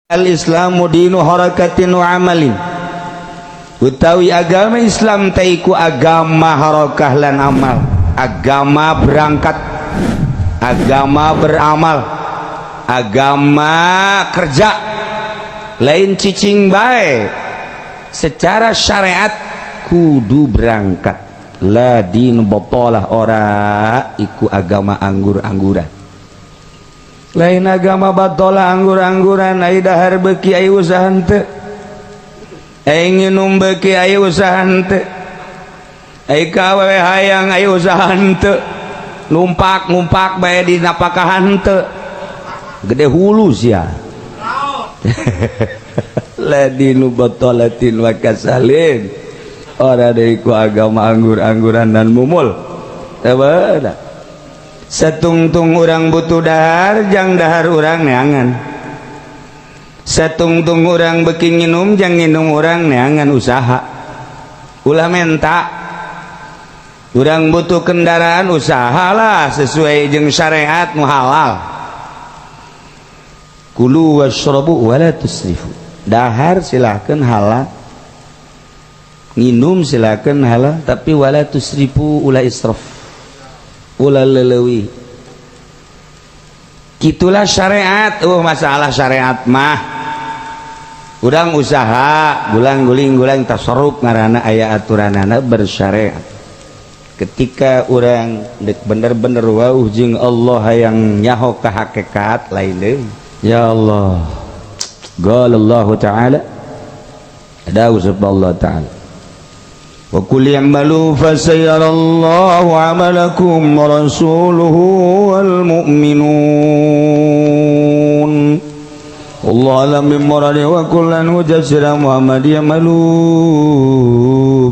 Al-Islamu dinu harakatin wa amalin, utawi agama Islam teh iku agama harakah lan amal, agama berangkat, agama beramal, agama kerja, lain cicing bae. Secara syariat kudu berangkat. La dinu batalah, ora iku agama anggur-angguran, lain agama batola anggur-angguran. Ai dahar beuki, ai usaha henteu, ai nginum beuki, ai usaha henteu, ai ka awewe hayang, ai usaha henteu, numpak numpak bae di napakahan henteu, gede hulu sia. La dinu batalatin wa kasalin, ora deui ku agama anggur-angguran dan mumul. Teu. Satungtung urang butuh dahar, jang dahar urang neangan. Satungtung urang beki nginum, jang nginum urang neangan, usaha, ulah menta. Urang butuh kendaraan, usahalah sesuai jeung syariat nu halal. Kulu washrabu wala tusrifu. Dahar silahkan halal, nginum silakan halal, tapi wala tusrifu, ulah israf, ulah leleuwih. Gitulah syariat. Masalah syariat mah urang usaha gulang guling gulang tasarruf ngaranna, aya aturanana bersyariat. Ketika urang bener-bener wauh jeung Allah, hayang nyaho ka hakikat lain deui. Ya Allah, qala Allah ta'ala, ada usab Allah ta'ala, wa qul i'malu fasayarallahu 'amalakum wa rasuluhu wal mu'minun. Allah alam bimuradi. Wa kullan ngucap sira Muhammad, i'malu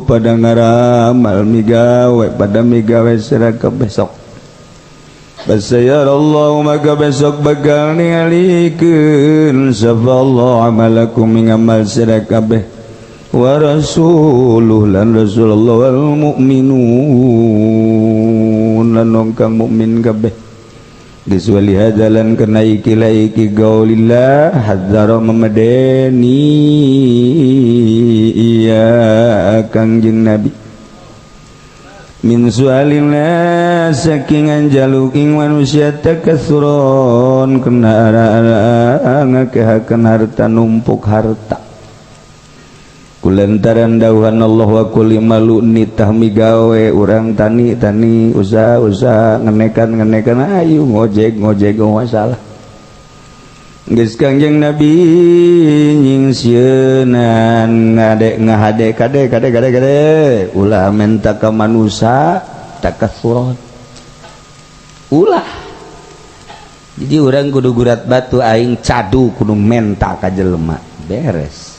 pada ngaramal, migawe, pada migawe sira kabeh sok. Fasayarallahu, maka besok bakal ningalikeun sapa Allah, amalakum ing amal sira kabeh, wa rasuluh lan Rasulullah, wal mu'minun lan kang mukmin kabeh. Geus wali hadalan kana iki la iki gaulillah hadzara memedeni iya Kangjeng Nabi min sualin saking jaluk ing manusia, takasuron kena ara ngakehakeun harta, numpuk harta. Kulantaran dawuhan Allah wa qul i'malu, nitah migawe urang, tani tani, usaha usaha, ngenekan ngenekan, ayo ngojek ngojek, masalah. Geus Kangjeng Nabi nyingsieunan ngade ngahade, kade kade kade kade, ulah menta ka manusia takasuron, ulah. Jadi urang kudu gurat batu, aing cadu kudu menta ka jelema, beres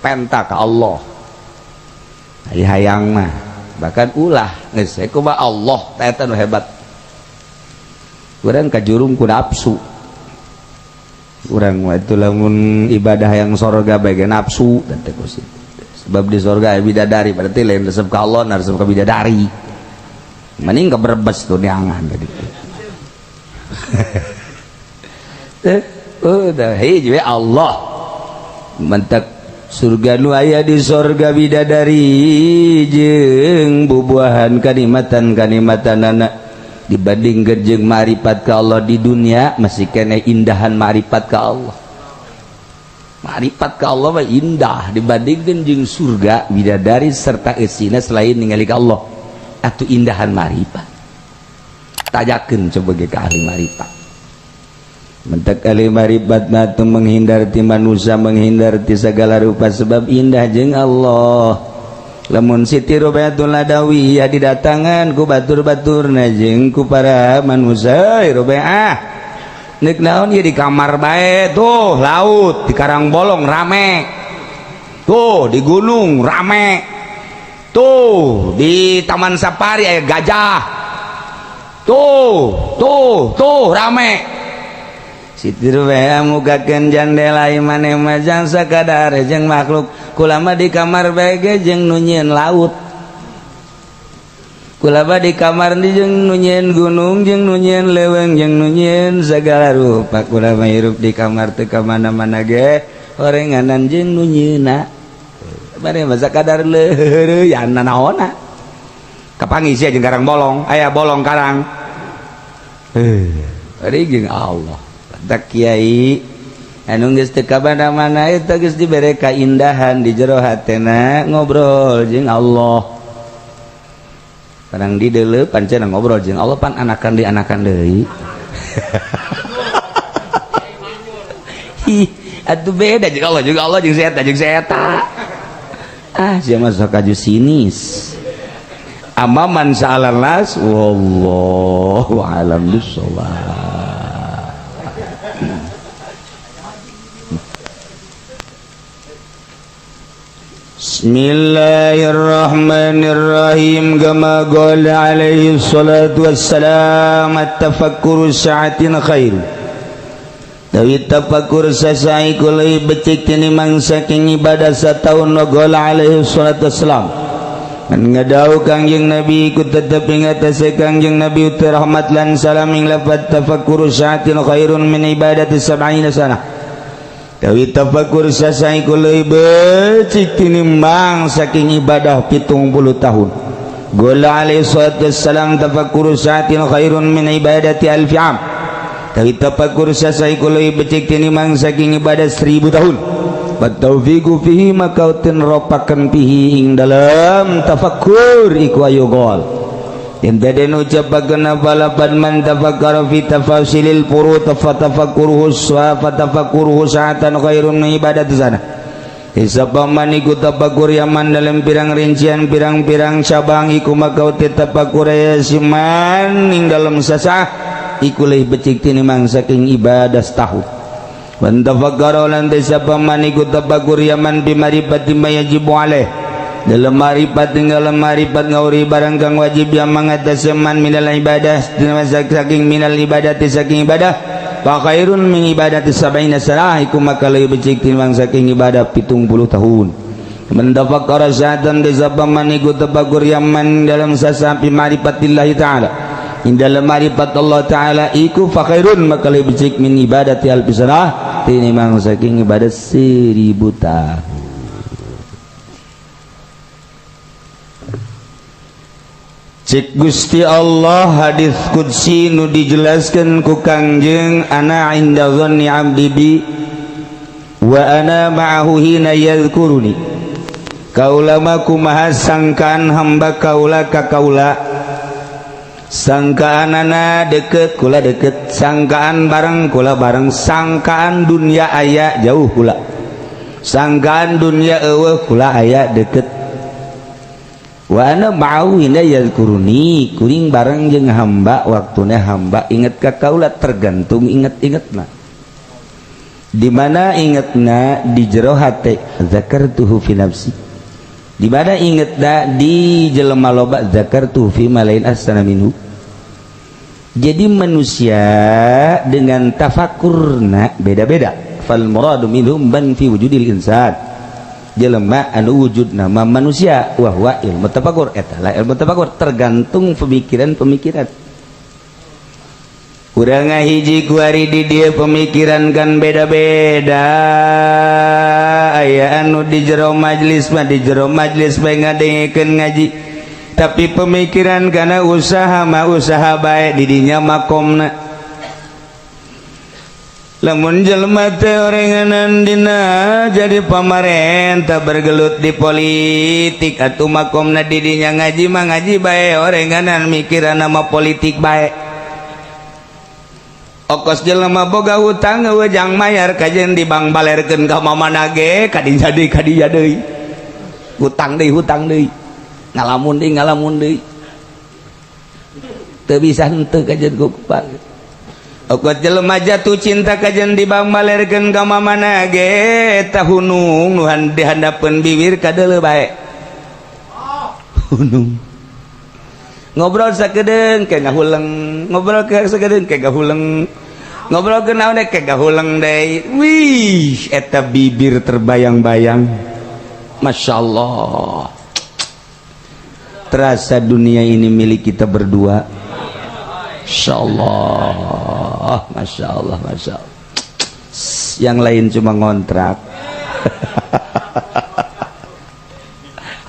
penta ka Allah. Ari hayang mah bahkan ulah, geus kumaha Allah teh, eta nu hebat. Urang kajurung ku nafsu urang mah itu. Lamun ibadah yang sorga bae nafsu dan teh, sebab di sorga aya bidadari, berarti lain resep ka Allah, nah resep ka bidadari, mending ke Brebes tuh neangan tadi. Eh, udah hiji Allah mentek surga nu aya di sorga bidadari jeung bubuahan kanikmatan kanikmatan anak dibanding jeung ma'rifat ka Allah di dunia, masih kene indahan ma'rifat ka Allah. Ma'rifat ka Allah mah indah dibandingkan jeung surga bidadari serta eusina. Selain ningali ka Allah atuh indahan ma'rifat, tajakeun coba ge ka ahli ma'rifat. Mentek ahli ma'rifat mah menghindar ti manusia, menghindar ti segala rupa, sebab indah jeung Allah. Lamun Siti Robiatul Adawiyah didatangan ku batur-baturna jeung ku para manusia, "Robiah, nek naon ieu di kamar bae? Tuh laut di Karang Bolong rame, tuh di gunung rame, tuh di Taman Safari aya gajah, tuh tuh tuh rame." Siti Robiah mukakeun jandela, "Maneh mah jang sakadar jeung makhluk, kula mah di kamar bae ge jeung nu nyieun laut." Kula di kamar di jeung nu nyieun gunung, jeung nu nyieun leuweung, jeung nu nyieun segala rupa. Kula mah hirup di kamar teu ka mana-mana ge orenganan jeung nu nyieuna. Bade masa kadar leureuyana naonna. Kapanggih sia jeung karang bolong, aya bolong karang. Bari jeung Allah. Tak kiai anu geus teu ka mana-mana eta geus dibere kaindahan di jero hatena ngobrol jeung Allah. Kadang di deuleu pancen ngobrol jeung Allah pan anakan di anakan deui. Ih, atuh beda jeung Allah, jeung Allah jeung setan, jeung setan. Ah, sia mah sok aju sinis. Amma man sa'alan nas wallahu alam bissawab. Bismillahirrahmanirrahim. Kama qala alaihi salatu wassalam, at-tafakkur sa'atin khair. Dawi tafakkur sasai kulai becik tinimang saking ibadah sataun. Wa qala alaihi salatu wassalam, man ngadau Kangjeng Nabi ku tetep ing atase Kangjeng Nabi uti rahmat lan salam ing lafat tafakkur sa'atin khairun min ibadati sab'ina sanah. Dawi tafakur sasai kulai becik tinimbang saking ibadah 70 tahun. Gola alaihi salatu wassalam tafakur sa'atin khairun min ibadati alfi am. Dawi tafakur sasai kulai becik tinimbang saking ibadah 1000 tahun. Bat taufiqu fihi maka utin ropakan pihi ing dalam tafakur iku ayo gol. Yang tadi ucapakan apa lapan man tafakkara fi tafasilil furut fa tafakkuruhu fa tafakkuruhu sa'atan khairun min ibadati sana. Sapa man iku tafakur yaman dalam pirang rincian pirang-pirang cabang iku maka uti tafakur ya siman ing dalam sasah iku leuwih becik tinimbang saking ibadah setahun. Wan tafakkara lan sapa man iku tafakur yaman bi marifati ma yajibu alaih. Dalam marifat tinggal marifat ngauri barang kang wajib yang mengatasi man minal ibadah saking minal ibadati saking ibadah fa khairun min ibadati sab'ina sanah iku maka leuwih becik timbang saking ibadah 70 tahun. Man tafakkara sa'atan disapa man iku tafakur yaman dalam sasapi marifatillahi ta'ala in dalam marifat Allah ta'ala iku fa khairun maka leuwih becik min ibadati alfi sanah tinimbang saking ibadah 1000 tahun. Cik Gusti Allah hadis qudsi nu dijelaskan ku Kangjeng ana inda dhanni abdi bi wa ana ma'ahu hina yadhkuruni. Kaula mah kumaha sangkaan hamba kaula ka kaula, sangkaanana deket kula deket, sangkaan bareng kula bareng, sangkaan dunia aya jauh kula, sangkaan dunia eueuh kula aya deket. Wa ana ma'ahu hina yadhkuruni, kuring bareng jeung hamba waktuna hamba inget ka kaula tergantung inget-ingetna. Di mana ingetna di jero hate zakartuhu fi nafsi. Di mana ingetna di jelema loba zakartuhu fi malain ahsana minhu. Jadi manusia dengan tafakurna beda-beda. Fal muradu minhum man fi wujudil insan. Jelema anu wujud nama manusia wahwa ilmu tafakur eta lah ilmu tafakur tergantung pemikiran-pemikiran. Urang ngahiji kuari di dia pemikiran kan beda-beda. Aya anu di jero majlis mah di jero majlis bae ngadengekeun ngaji, tapi pemikiran kana usaha mah usaha bae di dinya makomna. Lamun jelema teh orenganan dina jadi pamarentah bergelut di politik atuh makomna di dinya ngaji mah ngaji bae orenganan mikiran nama politik bae. Okos jelema boga hutang eueuh jang mayar kajen di bank balerkeun ka mamana ge kadinya deui kadinya deui. Hutang deui ngalamun deui. Teu bisa henteu kajen ku kupak. Okot jelema jatuh cinta kajen di bank balerkeun ka mamana ge eta hunung nu dihandapeun bibir kadeuleu bae. Hunung. Ngobrol sakedeung ke ngahuleng, ngobrol ke sakedeung ke ngahuleng. Ngobrol ke naon ke ngahuleng deui. Wih, eta bibir terbayang-bayang. Masya Allah. Terasa dunia ini milik kita berdua. Masya Allah, Masya Allah, Masya Allah. Yang lain cuma ngontrak.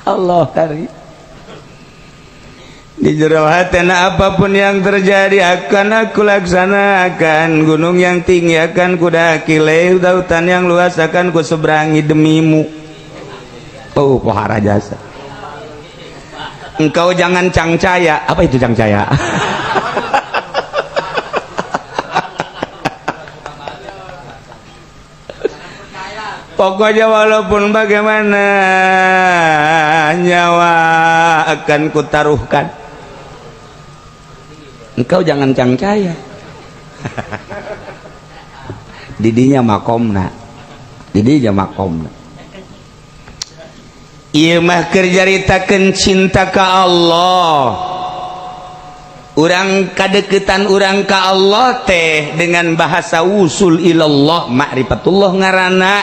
Allah kari di jero hatena, apapun yang terjadi akan aku laksanakan. Gunung yang tinggi akan kudaki, lautan yang luas akan ku seberangi demimu. Oh, pohara jasa. Engkau jangan cangcaya. Apa itu cangcaya? Pokoknya walaupun bagaimana nyawa akan kutaruhkan. Engkau jangan cangcaya. Didinya makomna. Didinya makomna. Ieu mah keur caritakeun cinta ka Allah. Urang kadeketan urang ka Allah teh dengan bahasa usul ilallah, ma'rifatullah ngaranna.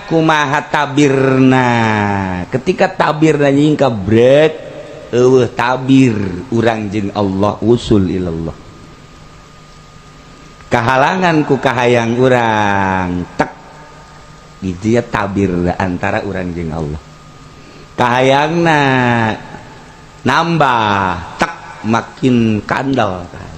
Kumaha tabirna? Ketika tabirna nyingka brek, eueuh tabir urang jeung Allah, usul ilallah. Kahalangan ku kahayang urang tek gitu ya, tabir antara urang jeung Allah. Kahayangna nambah tek, makin kandal kahayang.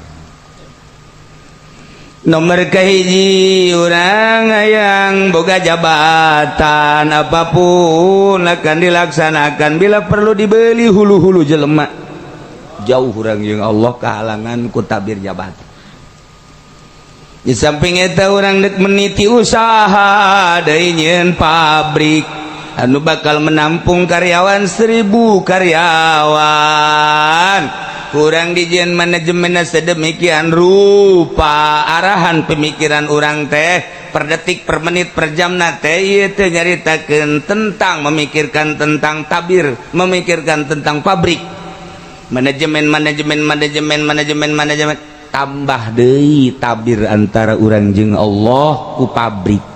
Nomor kahiji, urang hayang boga jabatan, apapun akan dilaksanakan, bila perlu dibeli hulu-hulu jelema. Jauh urang jeung Allah kahalangan ku tabir jabatan. Di samping eta urang dek meniti usaha deui, nyieun pabrik anu bakal menampung karyawan 1000 karyawan. Kurang dijieun manajemen sedemikian rupa, arahan pemikiran urang teh per detik, per menit, per jam na teh ieu teh nyaritakeun tentang memikirkan tentang tabir, memikirkan tentang pabrik, manajemen, manajemen, manajemen, manajemen, manajemen. Tambah deui tabir antara urang jeung Allah ku pabrik.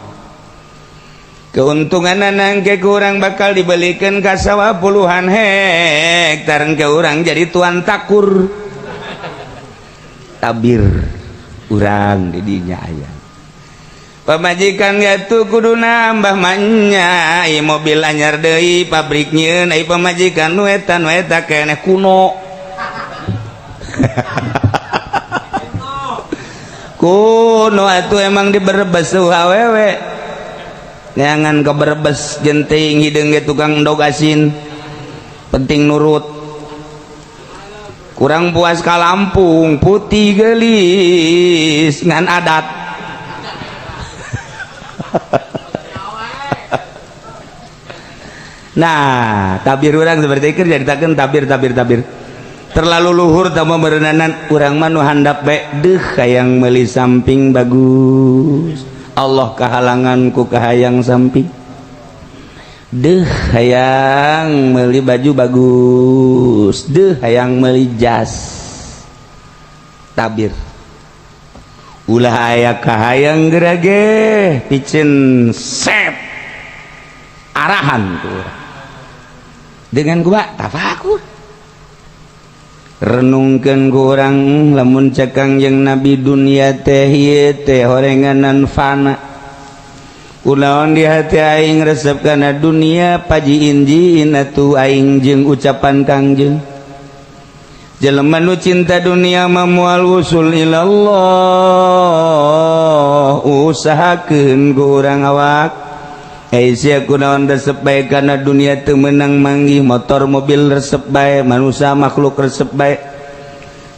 Keuntungan nangke kurang bakal dibelikan ka sawah puluhan hektar, ke urang jadi tuan takur. Tabir urang didinya aya pamajikan gatu kudu nambah manya ai mobil anyar deui, pabrik nyieun, ai pamajikan nu eta nu eta keneh kuno. Kuno atuh emang di Brebes tuh awewe neangan ke Brebes jenting hideung ge tukang endog asin, penting nurut. Kurang puas ka Lampung putih gelis ngan adat. Nah, tabir urang seperti itu caritakeun tabir, tabir, tabir terlalu luhur tambah berenanan. Urang mah nu handap bae deuh hayang meuli samping bagus, Allah kahalangan ku kahayang samping. Deuh hayang meuli baju bagus, deuh hayang meuli jas. Tabir ulah aya kahayang gerage piceun sep arahan tuh dengan gua tafakur. Renungkeun ku urang lamun cekang jeung nabi, dunia teh ieu teh horenganan fana. Kunaon di hati aing resep kana dunia? Paji injiin atuh aing jeung ucapan Kangjeng, jelema nu cinta dunia mah moal usul ilallah. Usahakeun ku urang awak. Eh sia, kunaon resep bae kana dunia? Teu meunang manggih motor mobil resep bae, manusia makhluk resep bae.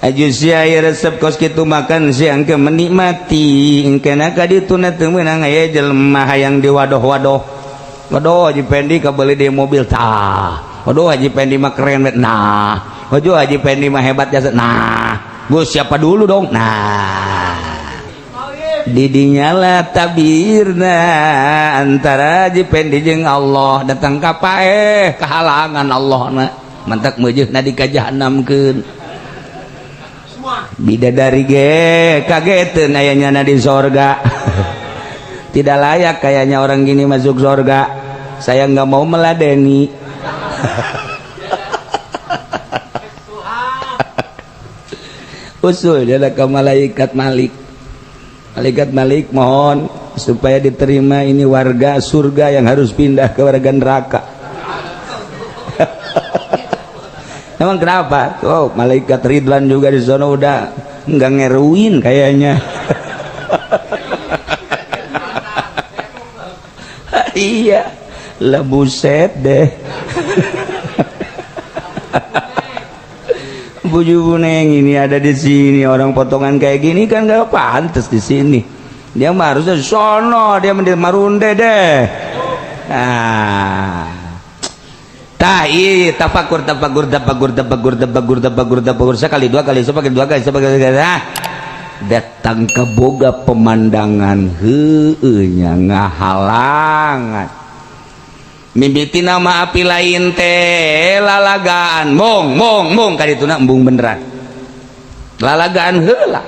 Aju sia aya resep kos kitu, makan siang ke menikmati engkena ka dituna teu meunang. Aya jelema hayang diwadoh-wadoh, waduh, Haji Pendi kabeli di mobil tah, waduh, Haji Pendi mah keren bet, nah, waduh, Haji Pendi mah hebat jasa, nah, gue siapa dulu dong. Nah, didinyala tabirna antara Haji Pendi jeung Allah datang ka paeh kehalangan Allah na mantak meujeuhna di ka jahanamkeun. Bidadari ge kageteun aya nyana di sorga. Tidak layak kayaknya orang gini masuk sorga, saya nggak mau meladeni. Usul dia ke malaikat Malik. Malaikat Malik mohon supaya diterima ini warga surga yang harus pindah ke warga neraka. Emang kenapa? Oh, malaikat Ridwan juga di sana udah nggak ngeruin kayaknya. Iya, lah buset deh. Buju buneng ini ada di sini, orang potongan kayak gini kan gak pantas di sini. Dia mah harusnya di sono, dia mending marunde deh. Nah. Tah, iya, tafakur tafakur tafakur tafakur tafakur tafakur tafakur sekali dua kali sekali dua kali sekali dua. Datang ke boga pemandangan heueuh nya ngahalangan. Mimiti nama api lain teh lalagaan mong mong mong kadituna embung beneran. Lalagaan heula.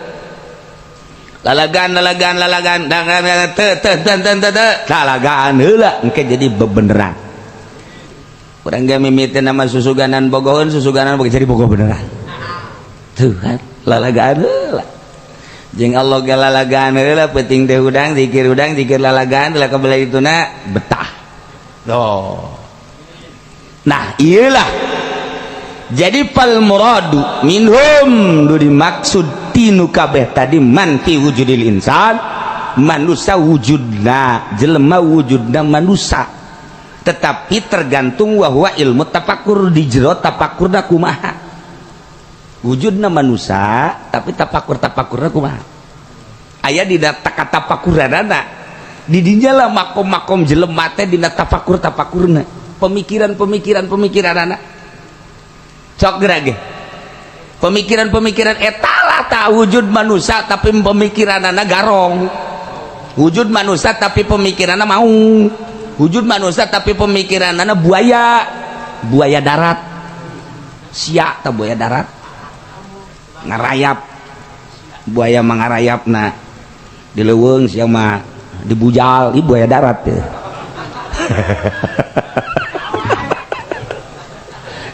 Lalagaan lalagaan lalagaan teu teu teu teu teu lalagaan heula engke jadi bebeneran. Urang ge mimiti nama susuganan bogoheun susuganan boga jadi bogoh beneran. Tuh kan lalagaan heula. Jeung Allah ge lalagaan heula peuting teh hudang zikir lalagaan heula kabelah dituna betah. Oh. Nah, iyalah. Jadi fal muradu minhum nu dimaksud tinu kabeh tadi man fi wujudil insan, manusia wujudna, jelema wujudna manusia. Tetapi tergantung wahwa ilmu tafakur di jero tafakurna kumaha. Wujudna manusia tapi tafakur-tafakurna kumaha. Aya dina takatafakuranana. Di dinya lah makom-makom jelema teh dina tafakur-tafakurna, pemikiran-pemikiran pemikiranana. Sok geura ge. Pemikiran-pemikiran eta lah ta wujud manusia tapi pemikiranana garong. Wujud manusia tapi pemikiranana mau. Wujud manusia tapi pemikiranana buaya, buaya darat. Sia ta buaya darat. Ngarayap. Buaya mangarayapna. Di leuweung sia mah dibujal, ibu buaya darat ya.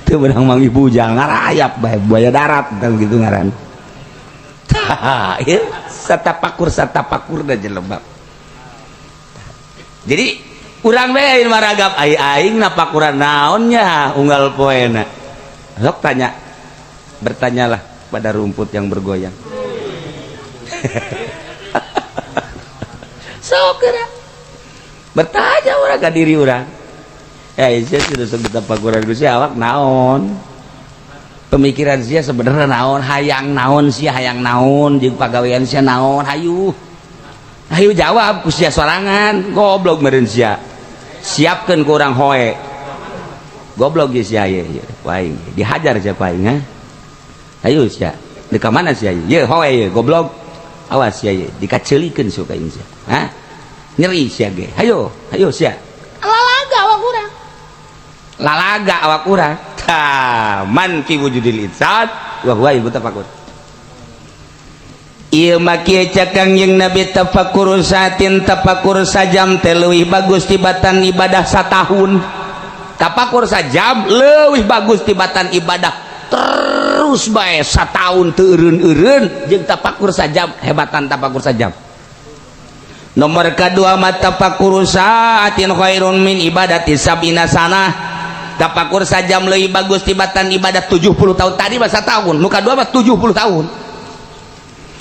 Itu benang manggih bujal ngarayap bae buaya darat kan gitu ngaran. Tah, ya, satapakur da jelema. Jadi urang bae maragap ai aing napakuran naonnya unggal poena. Sok tanya. Bertanyalah pada rumput yang bergoyang. Sok geura. Bertanya urang ka diri urang. Ya sia sudah sebut tapakuran ku sia awak naon. Pemikiran sia sebenarnya naon, hayang naon sia hayang naon jeung pagawean sia naon, hayu. Hayu jawab ku sia sorangan, goblok meureun sia. Siapkeun ku urang hoe. Goblok ge sia ye, ku aing dihajar sia ku aing ha. Hayu sia, di ka mana sia ye? Hoe ye goblok. Awas sia ye, dikaceulikeun sia ka aing sia. Hah? Nyeri sia ge. Hayo, hayo sia. Lalaga awak urang. Lalaga awak urang. Tah, man fi wujudil insan wa huwa ilmu tafakur. Ieu mah kieu cek Kangjeng Nabi tafakur saatin tafakur sajam teh leuwih bagus tibatan ibadah satahun. Tafakur sajam leuwih bagus tibatan ibadah terus bae satahun teu eureun-eureun jeung tafakur sajam hebatan tafakur sajam. Nomor kedua mah tafakur saatin khairun min ibadati sabina sanah. Tafakur sajam leuwih bagus tibatan ibadah 70 tahun. Tadi mah satahun, nu kadua mah 70 tahun.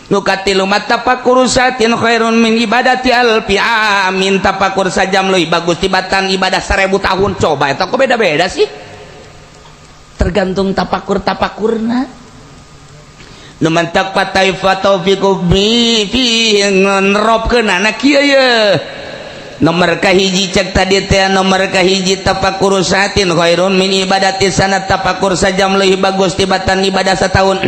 Nu katilu mah tafakur saatin khairun min ibadati alfi amin. Tafakur sajam leuwih bagus tibatan ibadah 1000 tahun. Coba eta kok beda-beda sih? Tergantung tafakur-tafakurna. Nu mantak pataifa taufiqu bi fi ngeropkeunana kieu ye. Nomor kahiji cek tadi teh nomor kahiji tafakur saatin khairun min ibadati sanat. Tafakur sajam leuwih bagus tibatan ibadah satahun.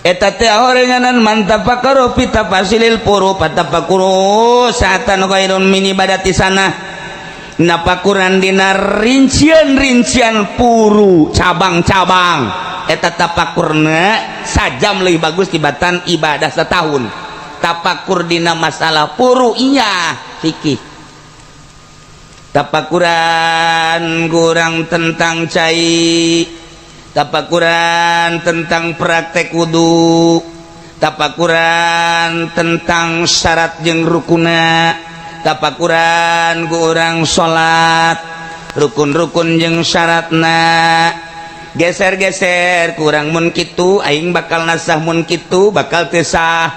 Eta teh orenganan man tafakkaru fi tafasilil furu fatafakuru saatan khairun min ibadati sanah. Napakuran dina rincian-rincian puru cabang-cabang eta tafakurna sajam leuwih bagus tibatan ibadah setahun. Tafakur dina masalah puru iya fikih. Tafakuran kurang tentang cai Tapakuran tentang praktek wudhu, tapakuran tentang syarat jeung rukuna, tapakuran ku urang salat, rukun-rukun jeung syaratna. Geser-geser kurang, mun kitu aing bakal nasah, mun kitu bakal teu sah,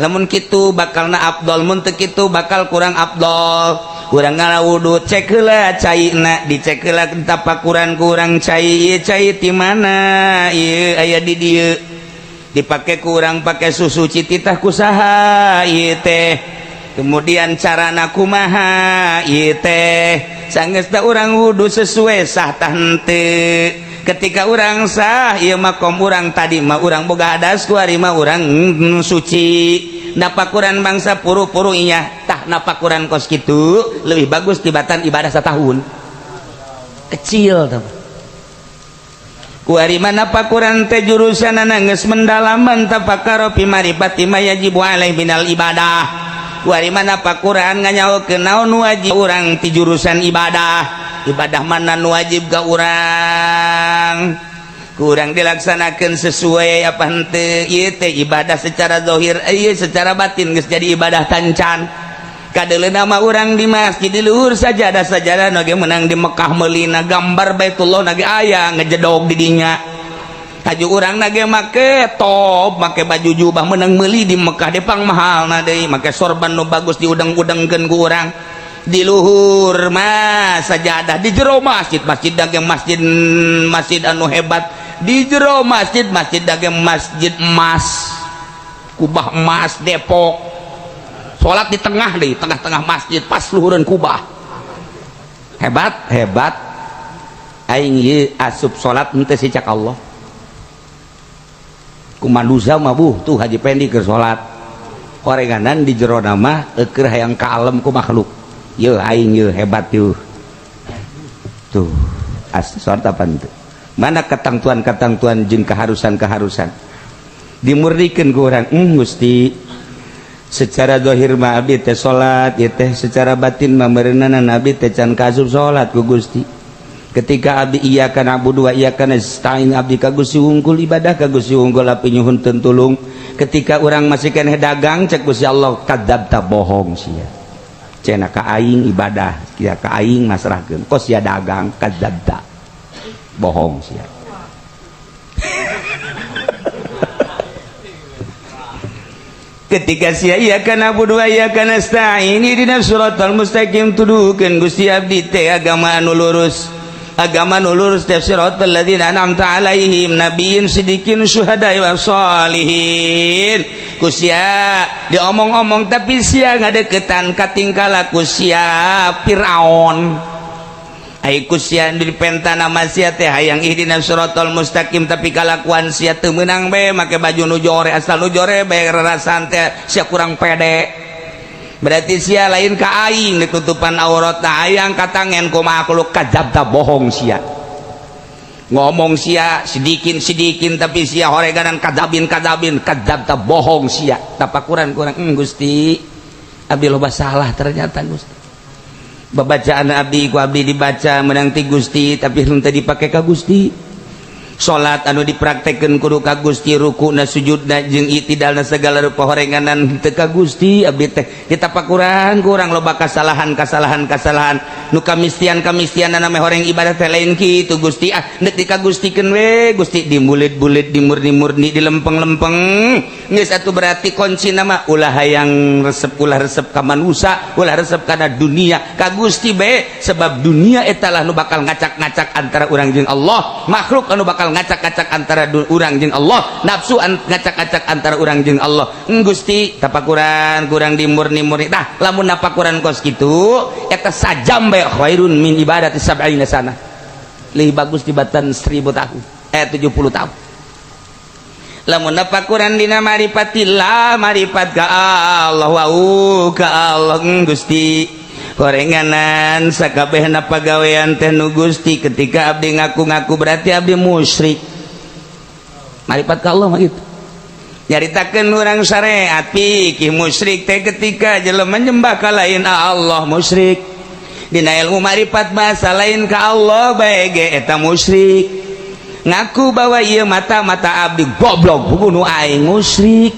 lamun kitu bakal na abdol, mun teu kitu bakal kurang abdol. Urang ngawudu, cek heula caina, dicek heula tapakuran kurang cai ieu, cai ti mana ieu, aya di dieu, dipake kurang pake susu titah ku saha ieu teh, kemudian carana kumaha ieu teh. Sanggeus urang wudu sesuai, sah tah henteu? Ketika urang sah, ieu makom urang tadi mah urang boga hadas, kuari mah urang suci. Napakuran bangsa puru-puru iya tah, napakuran kos kitu lebih bagus tibatan ibadah setahun kecil tah. Kuari mah napakuran teh jurusan geus mendalaman tafakkaro fi ma'rifati ma yajibu alaihi minal ibadah. Kuari mah napakuran nganyahokeun naon wajib urang ti jurusan ibadah, ibadah mana nu wajib ka urang, kurang dilaksanakan sesuai apa henteu. Ieu teh ibadah secara zahir, ieu secara batin geus jadi ibadah tancan. Kadeuleuna mah urang di masjid di luhur sajadah, sajadah ge menang di Mekah meulina, gambar Baitullah na ge aya ngejedog di dinya. Haju urang na ge make top, make baju jubah menang meuli di Mekah depang mahal na deui, make sorban nu bagus diudeng-udengkeun ku urang. Di luhur mah sajadah, di jero masjid, masjid daging masjid, masjid anu hebat, di jero masjid, masjid daging masjid emas, kubah emas Depok. Salat di tengah, di tengah-tengah masjid, pas luhureun kubah. Hebat hebat aing ieu, asup salat henteu si cak Allah ku manusia mah. Buh tuh Haji Pendi keur salat horenganan di jero mah keur hayang kalem ku makhluk. Yeuh aing yeuh, hebat yeuh tuh. As salat apa henteu? Mana ketentuan-ketentuan jeung keharusan-keharusan dimurnikan ku urang? Gusti, secara zahir mah abdi teh salat ieu teh, secara batin mah meureunanan abdi teh can kaasup salat ku Gusti. Ketika abdi iyyaka na'budu wa iyyaka nasta'in, abdi ka Gusti wungkul, ibadah ka Gusti wungkul, abdi nyuhun tulung. Ketika urang masih keneh dagang, cek Gusti Allah, kadzabta, bohong sia. Cenah ka aing ibadah sia, ka aing masrahkeun, kos sia dagang. Kadzabta, bohong sia. Ketika sia iyyaka na'budu wa iyyaka nasta'in, ihdinas siratal mustaqim, tuduhkeun Gusti, abdi teh agama anu lurus, agama nu lurus teh siratal ladzina an'amta alaihim, nabiyyin, sidiqin, syuhada wa salihin. Ku sia diomong-omong, tapi sia ngadeukeutan katingkah laku sia Firaun. Ai ku sia dipenta nama sia teh hayang ihdinas siratal mustaqim, tapi kalakuan sia teu meunang bae, make baju nu jore, asal nu jore bae rarasaan teh sia kurang pede. Berarti sia lain ka aing ditutupan aurat na hayang katangen ku makhluk. Kadzabta, bohong sia. Ngomong sia sidikin sidikin, tapi sia horeganan kadzabin kadzabin. Kadzabta, bohong sia. Tapakuran kurang, Gusti, abdi loba salah ternyata. Gusti, babacaan abdi ku abdi dibaca menang ti Gusti, tapi henteu dipake ka Gusti. Salat anu dipraktekkeun kudu ka Gusti, rukuna, sujudna, jeung itidalna, segala rupa horenganan teu ka Gusti. Abdi teh ditapakuran kurang loba kasalahan, kasalahan, kasalahan nu kamistian kamistian meh horeng ibadah teh lain kitu. Gusti, ah, deuk dikagustikeun we Gusti, dimulit-bulit, dimurni-murni, dilempeng-lempeng geus atuh. Berarti kunci nama ulah hayang resep, ulah resep ka manusa, ulah resep kana dunia, ka Gusti be, sebab dunia eta lah nu bakal ngacak-ngacak antara urang jeung Allah, makhluk anu bakal ngacak-ngacak antara urang jeung Allah, nafsu ngacak-ngacak antara urang jeung Allah. Gusti, tapakuran kurang dimurni-murni. Tah, lamun napakuran kos kitu, eta sajam bae khairun min ibadati sab'ina sana, lebih bagus tibatan 1000 tahun, eh, 70 tahun. Lamun napakuran dina marifatillah, marifat ka Allah, wau ka Allah. Gusti, horenganan sakabehna pagawean teh nu Gusti. Ketika abdi ngaku-ngaku, berarti abdi musyrik. Marifat ka Allah mah gitu nyaritakeun urang syariat fikih, musyrik teh ketika jelema nyembah ka lain Allah, musyrik. Dina ilmu marifat, bahasa lain ka Allah bae ge eta musyrik. Ngaku bahwa ieu mata-mata abdi goblok buku nu aing musyrik.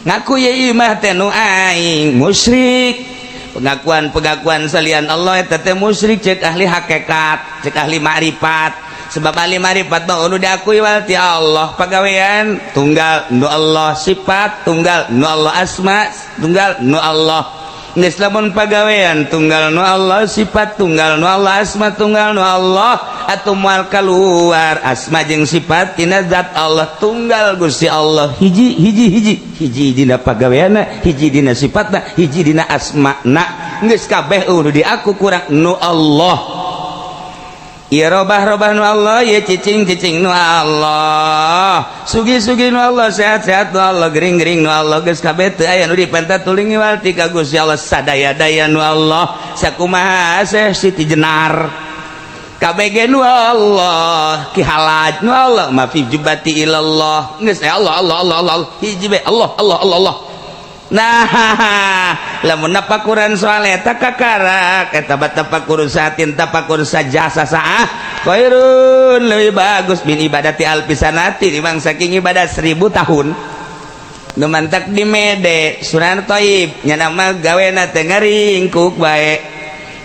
Ngaku ieu imah teh nu aing musyrik. Pengakuan-pengakuan salian Allah eta teh musyrik cek ahli hakikat, cek ahli ma'rifat. Sebab ahli ma'rifat mah nu diakui ti Allah pagawean tunggal nu Allah, sifat tunggal nu Allah, asma tunggal nu Allah. Geus lamun pagawean tunggal nu Allah, sifat tunggal nu Allah, asma tunggal nu Allah, atuh moal kaluar asma jeung sifat tina zat Allah tunggal Gusti Allah hiji hiji hiji hiji dina pagaweanna, hiji dina sifatna, hiji dina asmana. Geus kabeh nu diaku kurang nu Allah. Ieu robah-robah nu Allah, ieu cicing-cicing nu Allah, sugi-sugi nu Allah, sehat-sehat nu Allah, gering-gering nu Allah. Geus kabeh teu aya nu dipenta tuling ngiwal ti ka Gusti Allah, sadaya-daya nu Allah, sakumaha seh Siti Jenar kabeh ge nu Allah, Ki Halaj nu Allah, ma fi jubati ilallah. Geus Allah Allah Allah Allah hiji bae Allah Allah Allah Allah. Nah, lamun tapakuran soal eta kakarak eta tapakur saatin tapakur sajasa saah khairun lebih bagus min ibadati alfisanati dibang saking ibadah 1000 tahun. Nu mantak di mede Sunan Thaib nya mah gawena teh ngaringkuk bae.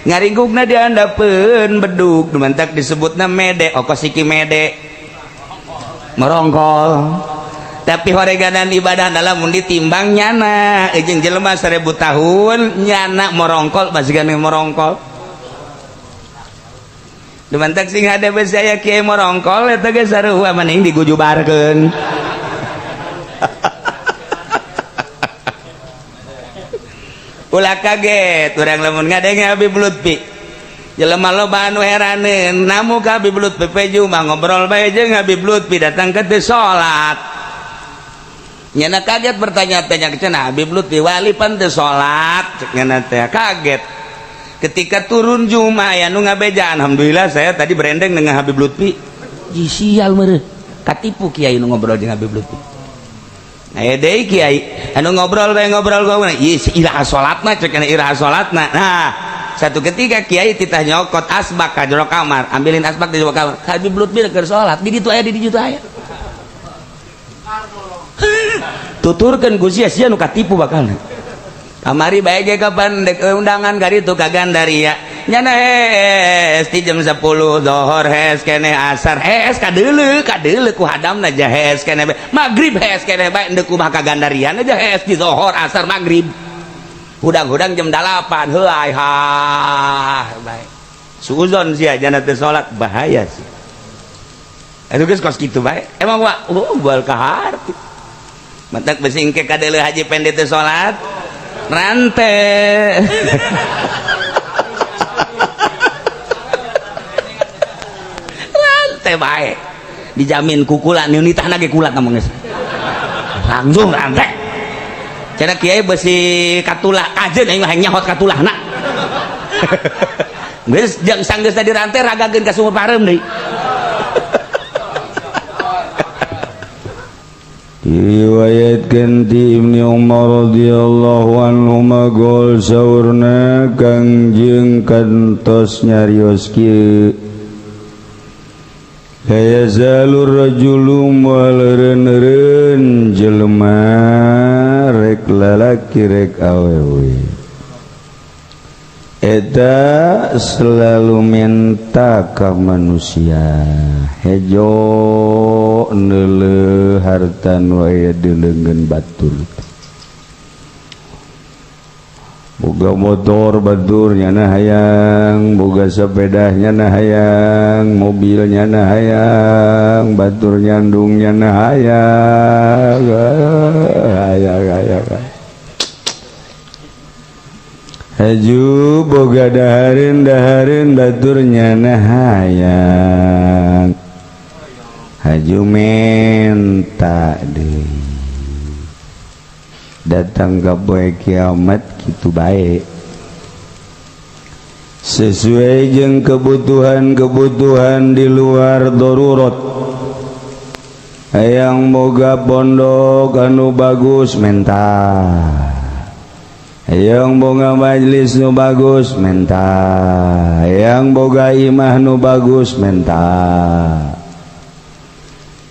Ngaringkukna diandapeun bedug nu mantak disebutna mede okos iki mede merongkol. Tapi horeganan ibadah lamun ditimbang nyana jeung jelema 1000 tahun nyana morongkol masih gane morongkol. Dumantak sing hade besi aya kiai morongkol eta ge sarua mending digujubarkeun. Ulah kaget urang lamun ngadenge Habib Lutfi. Jelema loba anu heraneun namu ka Habib Lutfi peju mah ngobrol bae jeung Habib Lutfi datang ke teu salat. Nyana kaget bertanya-tanya cenah Habib Lutfi wali pan teu salat cek nyana teh kaget. Ketika turun Jumat aya nu ngabejaan, alhamdulillah saya tadi berendeng dengan Habib Lutfi. Ji sial meureun katipu kiai nu ngobrol jeung Habib Lutfi. Aya deui kiai anu ngobrol bae ngobrol goblok ieu iraha salatna cek nyana iraha salatna. Nah, satu ketika kiai titah nyokot asbak ka jero kamar, ambilin asbak di jero kamar. Habib Lutfi keur salat di ditu aya di ditu aya. Tuturkan ku sia sia nu katipu bakalna. Kamari bae ge kapan dek undangan ka ditu ka Gandaria. Nyana hees ti jam 10 zohor hees keneh asar hees kadeuleu kadeuleu ku hadamna ja hees keneh magrib hees keneh bae endek kumaha ka Gandaria aja hees di zohor asar magrib. Hudang-hudang jam 8 heuay ha bae. Suuzon sia jana teu salat bahaya sih. Atuh geus kos kitu bae. Emang wa oh bal ka harti. Mentak besi engke kadeuleu haji pende teu salat rante. Rante bae. Dijamin kukulan nitahna ge kulat ngomong geus. Langsung rante. Cenah kiai besi katulah kajeun aing mah hayang nyahot katulahna. Geus jeung sanggeus tadi rante ragageun ka sumur pareum deui. Diriwayatkan ti Ibni Umar radhiyallahu anhu magol saurna Kangjeng kantos nyarios kieu la yazalur rajulu moal eureun-eureun jelema rek lalaki rek awewe eta selalu minta ka manusia hejo neuleuh harta nu aya di leungeun batur boga motor batur nyana hayang boga sepeda nyana hayang mobil nyana hayang batur nyandung nyana hayang hayang hayang haju boga dahareun dahareun batur nyana hayang haju menta deui datang ka poe kiamat kitu bae sesuai jeung kebutuhan-kebutuhan di luar darurat hayang boga pondok anu bagus menta Yang boga majelis nu bagus menta, yang boga imah nu bagus menta.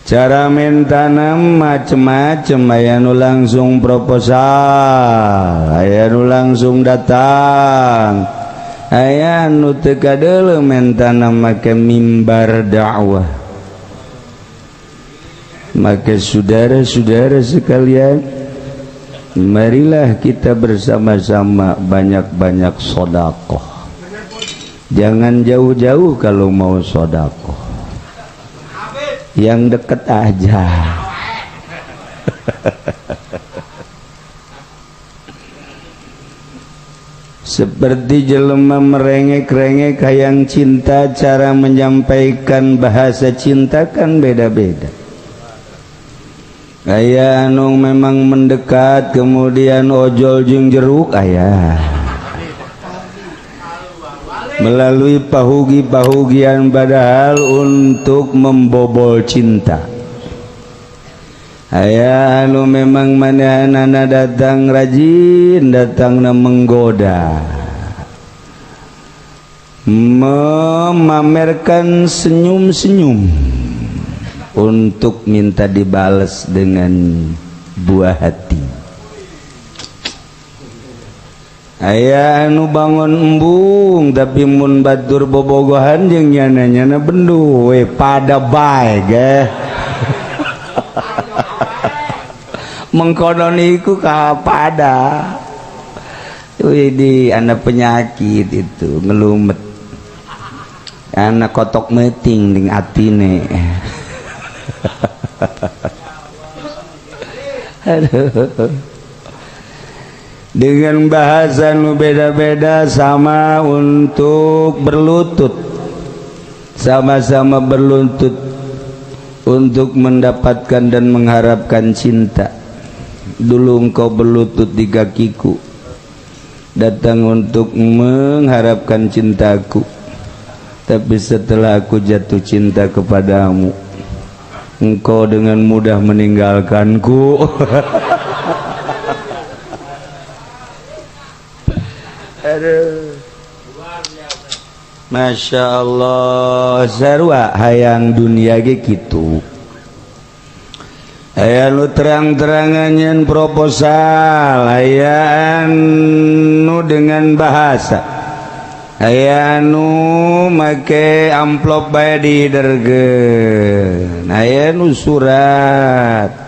Cara mentana macem-macem, aya nu langsung proposal, aya nu langsung datang, aya nu teu kadeuleu mentana make mimbar dakwah. Maka saudara-saudara sekalian, marilah kita bersama-sama banyak-banyak sodakoh. Jangan jauh-jauh kalau mau sodakoh, yang deket aja. Seperti jelema merengek-rengek hayang cinta, cara menyampaikan bahasa cinta kan beda-beda. Aya anu memang mendekat kemudian ojol jeung jeruk, aya melalui pahugi-pahugian padahal untuk membobol cinta. Aya anu memang manehanana datang rajin, datangna menggoda, memamerkan senyum-senyum untuk minta dibales dengan buah hati. Aya anu bangun embung tapi mun batur bobogohan jeung nyana-nyana bendu we pada bae ge. Mengkono niku kapada. Wih, anak penyakit itu ngelumet. Anak kotok meting ding atine. Aduh. Dengan bahasa nu beda-beda, sama untuk berlutut, sama-sama berlutut untuk mendapatkan dan mengharapkan cinta. Dulu engkau berlutut di kakiku, datang untuk mengharapkan cintaku, tapi setelah aku jatuh cinta kepadamu, engkau dengan mudah meninggalkanku. Aduh. Masya Allah, sarua hayang dunia ge kitu. Aya nu terang-terangan nyeun proposal, aya nu dengan bahasa, aya nu make amplop bae didergeun, aya nu surat.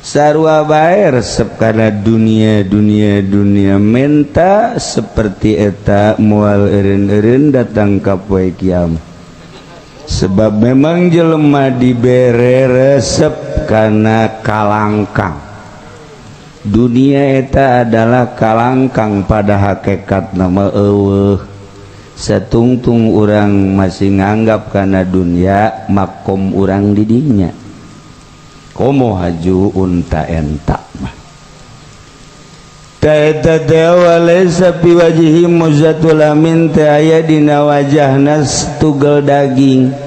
Sarua bae resep kana dunia dunia dunia menta seperti eta moal eureun-eureun datang ka poe kiamat. Sebab memang jelema dibere resep kana kalangkang. Dunia eta adalah kalangkang pada hakikat nama eueuh. Satungtung urang masih nganggap kana dunia makom urang didinya. Komo haju unta enta mah. Taeta teh walaysa fi wajhi muzatul amin teh aya dina wajahna tugel daging.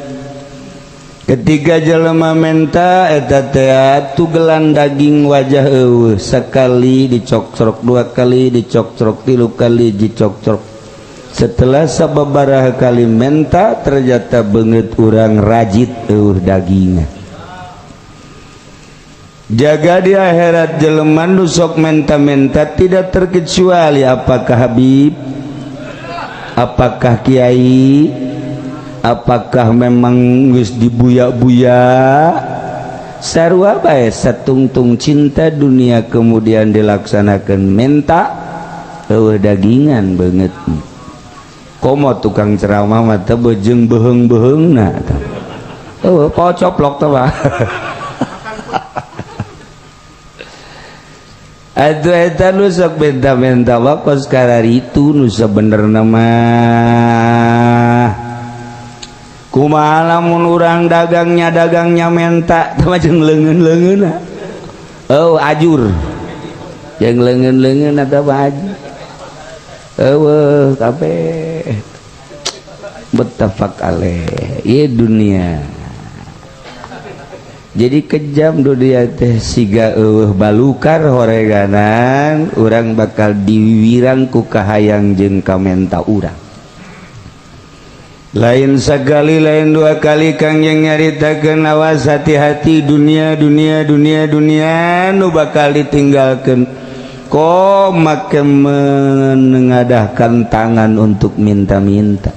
Ketika jelema menta eta teh tugelan daging wajah eueuh, sekali dicokcrok, dua kali dicokcrok, tilu kali dicokcrok. Setelah sababaraha kali menta ternyata beungeut urang rajit eueuh dagingna. Jaga di akhirat jelema nu sok menta-menta tidak terkecuali apakah habib, apakah kiai, apakah memang geus dibuya-buya. Sarua bae satungtung cinta dunia kemudian dilaksanakan menta eueuh dagingan beungeut. Komo tukang ceramah mah teh jeung beheung-beheungna tah. Eueuh pocoplok teh mah. Atuh eta nu sok menta-menta wakos kararitu nu sabenerna mah. Kumaha lamun urang dagangnya menta teh mah jeung leungeun-leungeunna. Oh ajur. Jeung leungeun-leungeunna teh mah ajur. Eueuh kabeh. Muttafaq alaih. Ieu dunia. Jadi kejam dunia teh siga eueuh balukar horeganan urang bakal diwiwirang ku kahayang jeung kamenta urang. Lain sekali, lain dua kali Kangjeng nyaritakeun, awas, hati-hati, dunia, dunia, dunia, dunia nu bakal ditinggalkan. Kok make menengadahkan tangan untuk minta-minta,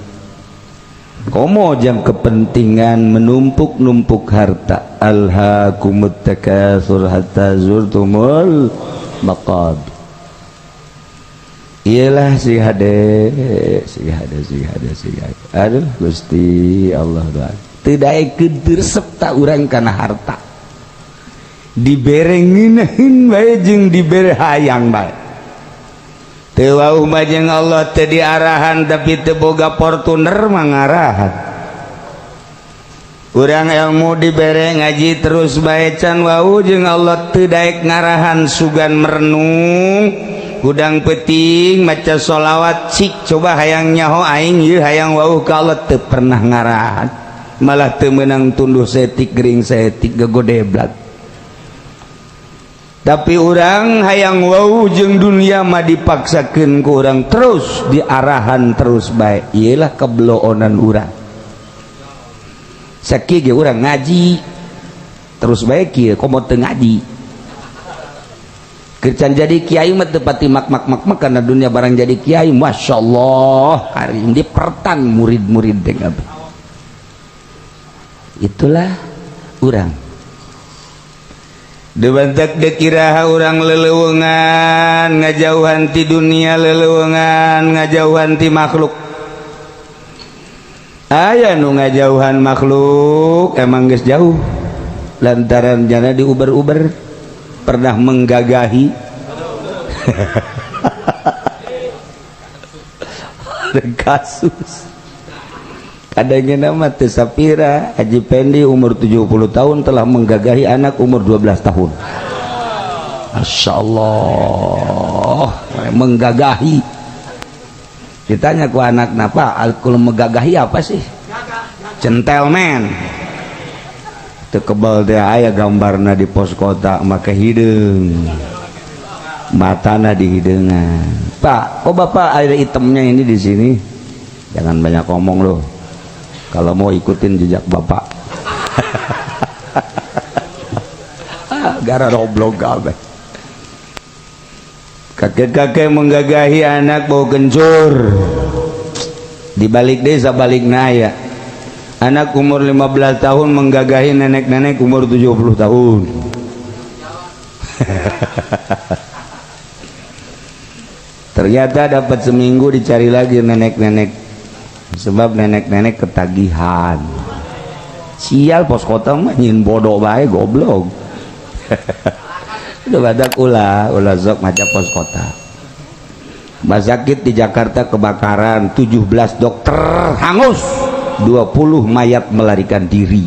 komo jang kepentingan menumpuk-numpuk harta. Alhaakumut takatsur hatta zurtumul maqabir. Iyalah, si hade, si hade, si hade, si hade. Aduh, Gusti Allah, doa tidak resep tak urang kana harta. Dibere ngeunaheun bae jeung dibere hayang bae. Teu wauh mah jeung Allah teu diarahan, tapi teu boga Fortuner mah ngarahan. Urang ilmu dibere, ngaji terus bae, can wau jeung Allah teu daek ngarahan. Sugan merenung hudang peuting maca sholawat, cik, coba hayang nyaho aing ieu hayang wauh ka Allah, teu pernah ngarahan, malah teu meunang, tunduh saeutik, gering saeutik, gegodeblat. Tapi urang hayang wau jeung dunia mah dipaksakeun ku urang terus, diarahan terus bae. Iyalah kebloonan urang. Sakieu ge urang ngaji terus bae kieu, komo teu ngaji. Kerjaan jadi kiai mah teu pati mak mak mak mak karena dunia. Barang jadi kiai, masya Allah, hari ini pertan murid-murid dengan itulah urang dibantak dekiraha urang leleuweungan ngajauhan ti dunia, leleuweungan ngajauhan ti makhluk. Aya nu ngajauhan makhluk emang geus jauh lantaran jana diuber-uber, pernah menggagahi. Ada kasus kadangnya nama teu sapira, Haji Pendi umur 70 tahun telah menggagahi anak umur 12 tahun. Masya Allah, menggagahi. Ditanya ku anak, "Napa kalau menggagahi apa sih?" Gentleman teu kebal teh, aya gambarna di pos kota, make hideung, matana di hideungan. "Pak, kok Bapak ada itemnya ini di sini?" "Jangan banyak ngomong loh kalau mau ikutin jejak Bapak." Gara goblok kabeh. Kakek-kakek menggagahi anak bau kencur di balik desa, balik naya. Anak umur 15 tahun menggagahi nenek-nenek umur 70 tahun. Ternyata dapat seminggu dicari lagi nenek-nenek, sebab nenek-nenek ketagihan. Sial, pos kota mah nyin bodoh bae, goblok. Udah badak, ulah ulah sok maca pos kota. Rumah sakit di Jakarta kebakaran, 17 dokter hangus, 20 mayat melarikan diri.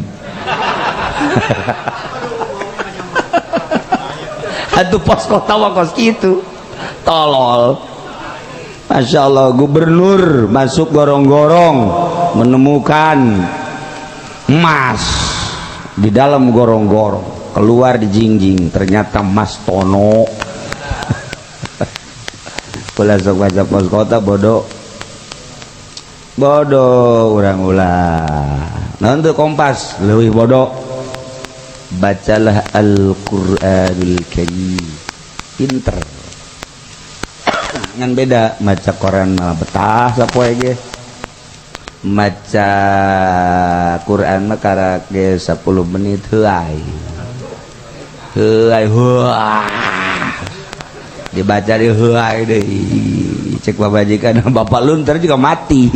Aduh, pos kota mah kos itu tolol. Masya Allah, gubernur masuk gorong-gorong, menemukan emas di dalam gorong-gorong, keluar di jingjing, ternyata Mas Tono. Ulah sok baca pos kota, bodoh bodoh urang. Ulah nanti Kompas lebih bodoh. Bacalah Al-Qur'anul Karim, pinter. Ngan beda maca koran malah betah sapoe ge, maca Quran mah karak ge 10 menit heuay heuay huah, dibaca di heuay deui. Cek babajikan, "Bapak lu ntar juga mati."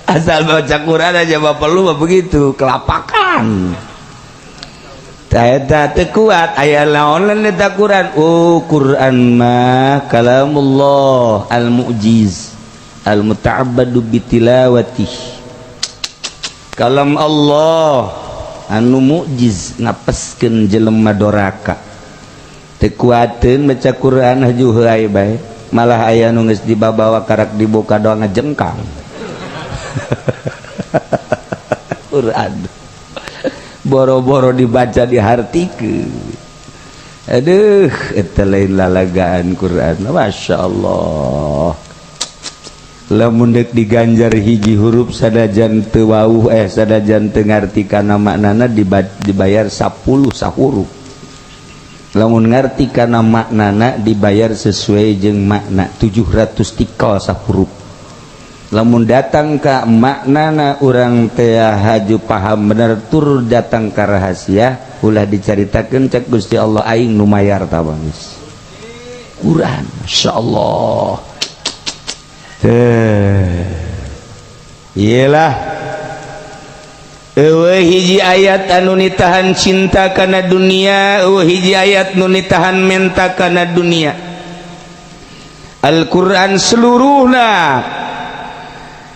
Asal baca Quran aja bapak lu mah begitu kelapakan. Eta teu kuat, aya naonan eta Quran. Oh, Quran mah kalamullah al-mu'jiz al-muta'abbadu bitilawatih. Kalam Allah anu mukjiz, ngapeskeun jelema doraka. Teu kuateun maca Quran, haju heuay bae. Malah aya nu geus dibabawa, karak dibuka doang ngajengkang. Quran boro-boro dibaca, dihartikeun. Aduh, eta lain lalagaan Quran. Masya Allah. Lamun deuk diganjar hiji huruf sadajan teu wauh, sadajan teu ngarti kana maknana, dibayar 10 sahuruf. Lamun ngarti kana maknana, dibayar sesuai jeung makna, 700 tikal sahuruf. Lamun datang ka maknana, urang teh haju paham bener tur datang ka rahasia, ulah dicaritakeun. Cek Gusti Allah, aing nu mayar tabangis. Quran, Masya Allah. Teh iyalah, eueuh hiji ayat anu nitahan cinta kana dunia, eueuh hiji ayat nu nitahan menta kana dunia. Al-Quran seluruhna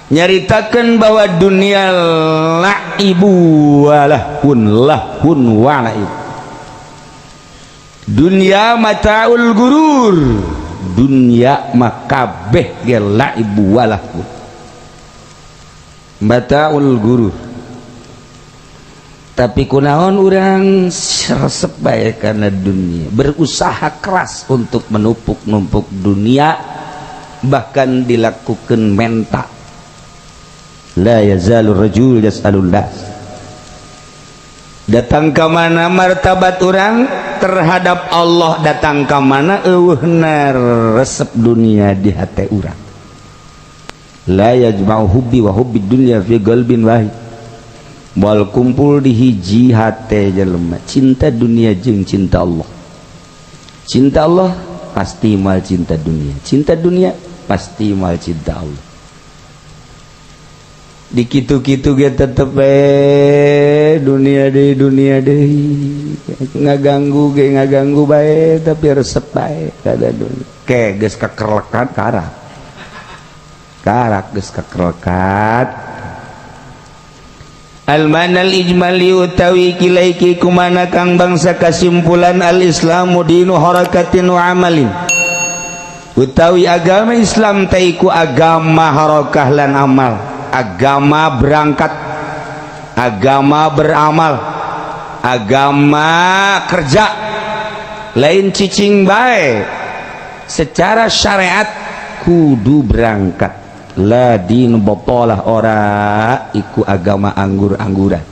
nyaritakan bahwa dunia laibu walahun, lahun walaib, dunia mataul gurur. Dunia mah kabeh ge laibu walahun, mataul gurur. Tapi kunaon urang resep bae karena dunia, berusaha keras untuk menumpuk-numpuk dunia, bahkan dilakukan menta. La yazalu rajul yas'alun nas. Datang ke mana martabat orang terhadap Allah, datang ke mana eueuhna resep dunia di hati urang. La yajma'u hubbi wa hubbi dunya fi qalbin wahid. Moal kumpul di hiji hate jelema cinta dunia jeung cinta Allah. Cinta Allah pasti moal cinta dunia, cinta dunia pasti moal cinta Allah. Di kitu-kitu ge tetep dunia deui, dunia deui, ngaganggu ge ngaganggu bae, tapi resep bae kada dunia. Ke geus kakerlekat, karak karak geus kakerlekat. Al-manal ijmali, utawi kilaiki kumana kang bangsa kasimpulan, al-islamu dinu harakatin wa amalin, utawi agama Islam taiku agama harakah lan amal, agama berangkat, agama beramal, agama kerja, lain cicing bae. Secara syariat kudu berangkat. La din botolah, ora iku agama anggur-angguran,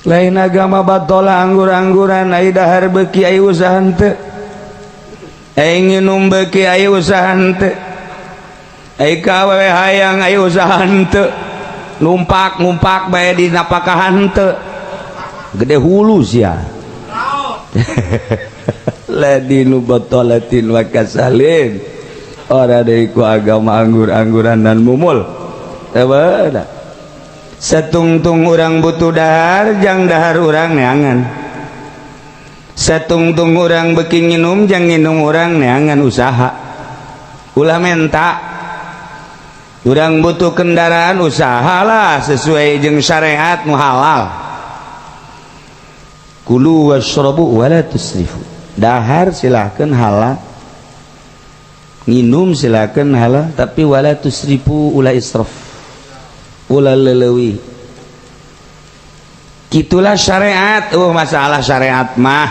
lain agama batolah anggur-angguran. Ai dahar beuki, ai usaha henteu, ai nginum beuki, ai usaha henteu, ai ka awewe hayang, ai usaha henteu, numpak numpak bae di napakahan henteu, gede hulu sia. La dinu batolatin wa kasalin, ora deui ku agama anggur-angguran dan mumul. Teu satungtung urang butuh dahar, jang dahar urang neangan. Satungtung urang beuki nginum, jang nginum urang neangan, usaha, ulah menta. Urang butuh kendaraan, usahalah sesuai jeung syariat nu halal. Kulu washrabu wala tusrifu. Dahar silahkan halal, nginum silakan halal, tapi wala tusrifu, ulah israf, ulah leleuwih. Gitulah syariat. Oh, masalah syariat mah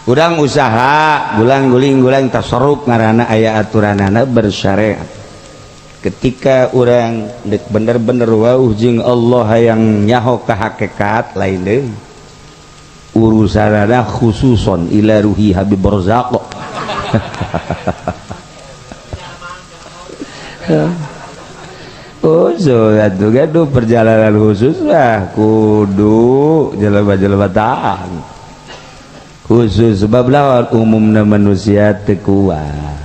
urang usaha gulang guling gulang tasarruf ngaranna, aya aturanana bersyariat. Ketika orang bener-bener wauh jeung Allah, hayang nyaho ka hakikat, lain deui urusanana, khususon ila ruhi Habib Barzaq. Oh, so atuh gaduh perjalanan khusus lah, kudu jelema-jelema tahan khusus, sebab lawan umumna manusia teu kuat.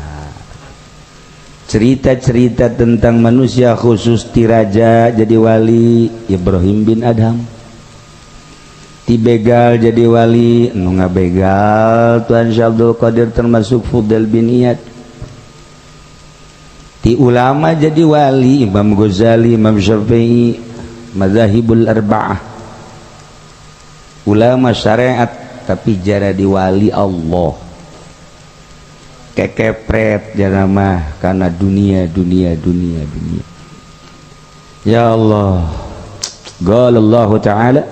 Cerita-cerita tentang manusia khusus, ti raja jadi wali Ibrahim bin Adham, ti begal jadi wali nu ngabegal Tuan Syekh Abdul Qadir, termasuk Fudail bin Iyad, ti ulama jadi wali Imam Ghazali, Imam Syafi'i, mazahibul arba'ah, ulama syariat tapi jara di wali Allah. Kekepret jara mah karena dunia, dunia, dunia, dunia. Ya Allah. Qala Allah Ta'ala,